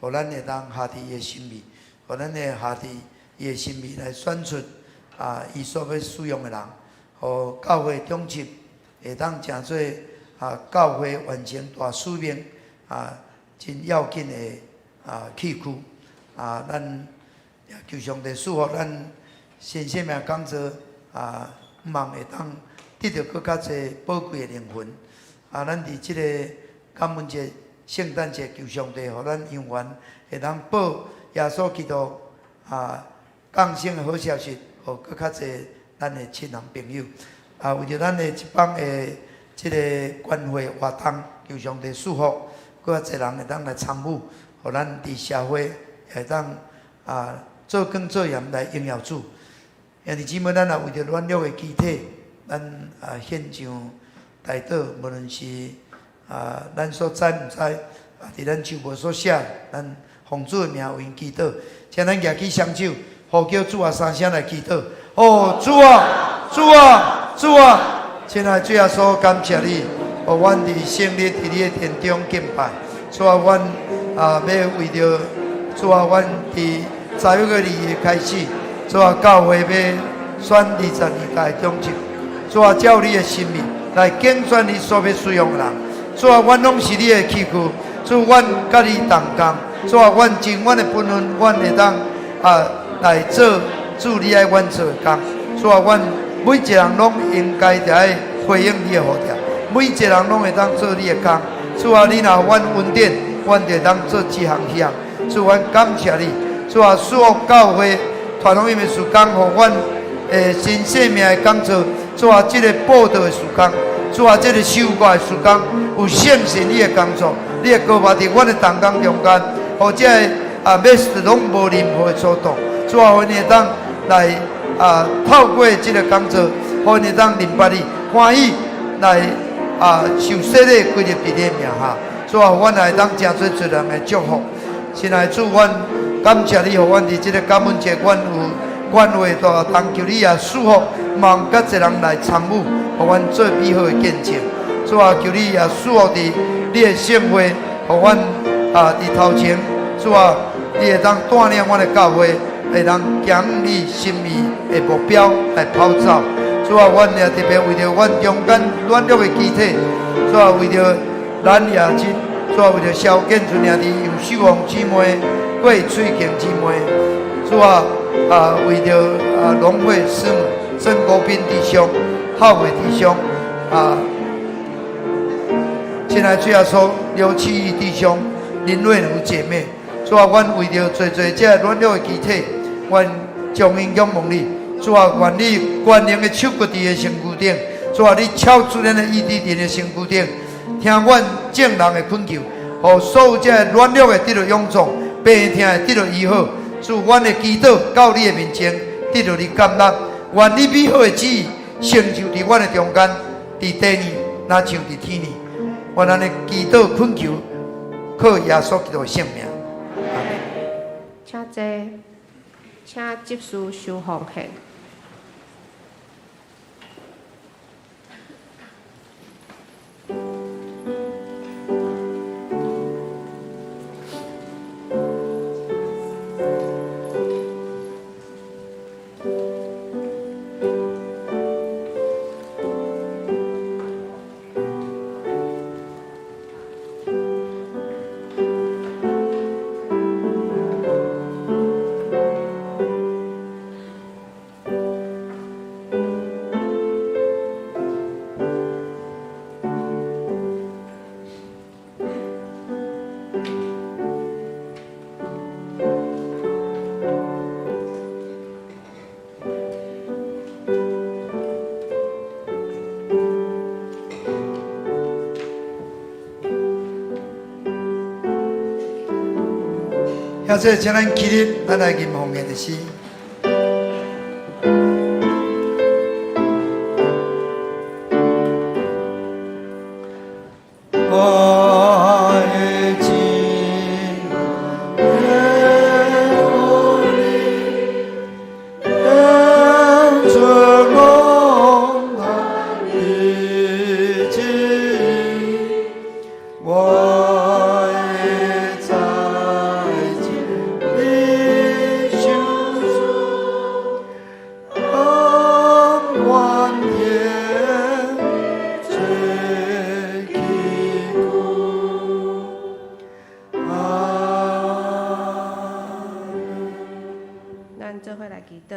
予咱會當合佇伊的心意，予咱會合佇伊的心意來選出啊，伊所欲使用的人，予教會長執會當成做啊教會完成大使命啊真要緊的啊器具啊，咱也求上帝賜福咱新生命講座啊，望會當得著閣較濟寶貴的靈魂。啊，咱佇這个感恩節、聖誕節，求上帝予咱有緣會當報耶穌基督啊降生的好消息，予閣較濟咱的親人朋友。啊，為著咱的這幫的這个關懷活動，求上帝賜福，閣較濟人會當來參與，予咱佇社會會當啊做工做鹽來榮耀主。兄弟姊妹，咱也為著軟弱的肢體，咱啊獻上代禱，無論是啊咱所知毋知，啊佇咱手無所寫，咱奉主的名為𪜶祈禱。請咱舉起雙手，呼叫主啊三聲來祈禱。哦，主啊，主啊，主啊！親愛的主耶穌，感謝你，予阮佇聖日佇你的殿中敬拜。主啊，阮啊欲為著主啊，阮佇10月2日開始，主啊，教會欲選22屆長執。主啊，照你的心意來揀選你所欲使用的人。主啊，阮攏是你的器具，主，阮佮你同工。主啊，阮盡阮的本分，阮會當啊來做主你愛阮做的工。主啊，阮每一個人攏應該著愛回應你的呼召，每一個人攏會當做你的工。主啊，你若予阮恩典，阮就會當做這項彼項。主，阮感謝你。主啊，賜福教會傳福音的事工，予阮的新生命的講座。主啊，這個報道的事工，主啊，這個收割的事工，有聖神你的工作，你的膏抹佇阮的同工中間，予這个啊 message 攏無任何的阻擋。主啊，予𪜶會當來啊透過這個講座，予𪜶會當明白你歡喜來啊受洗禮歸入佇你的名下。主啊，予阮會當成做濟人的祝福。親愛的主，阮感謝你，予阮佇這個感恩節，阮有關懷大當求你也賜福，望較濟人來參與，予阮做美好的見證。主啊，求你也賜福佇你的聖會，予阮啊佇頭前。主啊，你會當帶領阮的教會，會當行你心意的目標來跑走。主啊，阮也特別為著阮中間軟弱的肢體，主啊，為著咱也真，主啊，為著蕭建春兄弟、楊秀鳳姊妹、郭翠琴姊妹，主啊，啊為著啊龍慧師母、曾國斌弟兄、浩偉弟兄，啊，親愛主耶穌劉七義弟兄、林瑞如姐妹，主啊，阮為著濟濟這軟弱的肢體，阮將𪜶仰望你。主啊，願你權能的手骨佇的身軀頂，主啊，你超自然的意志佇的身軀頂，聽阮眾人的懇求，予所有這軟弱的得著勇壯，病痛的得著醫好。主，阮的祈禱到你的面前，得著你接納。願你美好的旨意成就佇阮的中間，佇地呢，若像佇天呢。願咱的祈禱懇求，靠耶穌基督的聖名。阿們。請坐，請執事收奉獻。兄弟，請咱起立，咱來吟奉獻的詩。我的情予你，演出宏大的旨意，我的财尽你收取，甘愿献做器具。阿咱做伙來祈禱。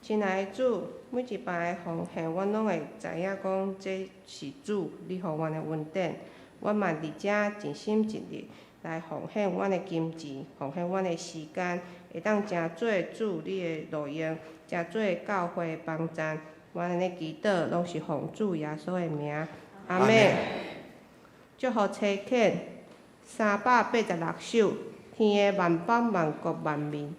親愛的主，每一擺的奉獻，阮攏會知影講，這是主你予阮的恩典。阮嘛佇遮盡心盡力來奉獻阮的金錢，奉獻阮的時間，會當成做主你的路用，成做教會的幫贊。阮按呢祈禱，攏是奉主耶穌的名。阿們。祝福差遣386首，天的萬邦萬國萬民。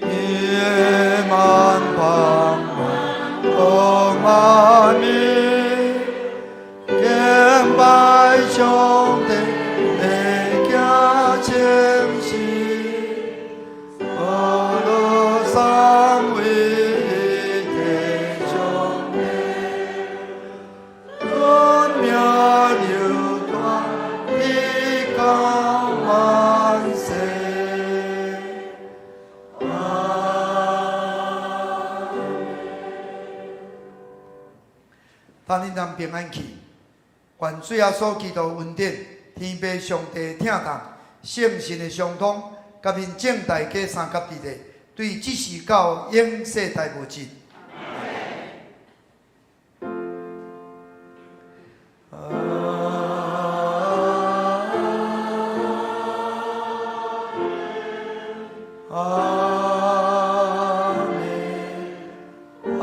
天的萬邦萬國萬民，敬拜上帝的行聖事，歌樂讚美天上帝，尊名流傳直到萬世。阿們。盼恁人平安去，願主耶穌基督恩典、天父上帝疼痛、聖神的相通，佮恁眾大家相佮佇咧，對這時到永世代無盡。阿們，阿們。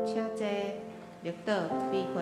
請坐，綠島比會。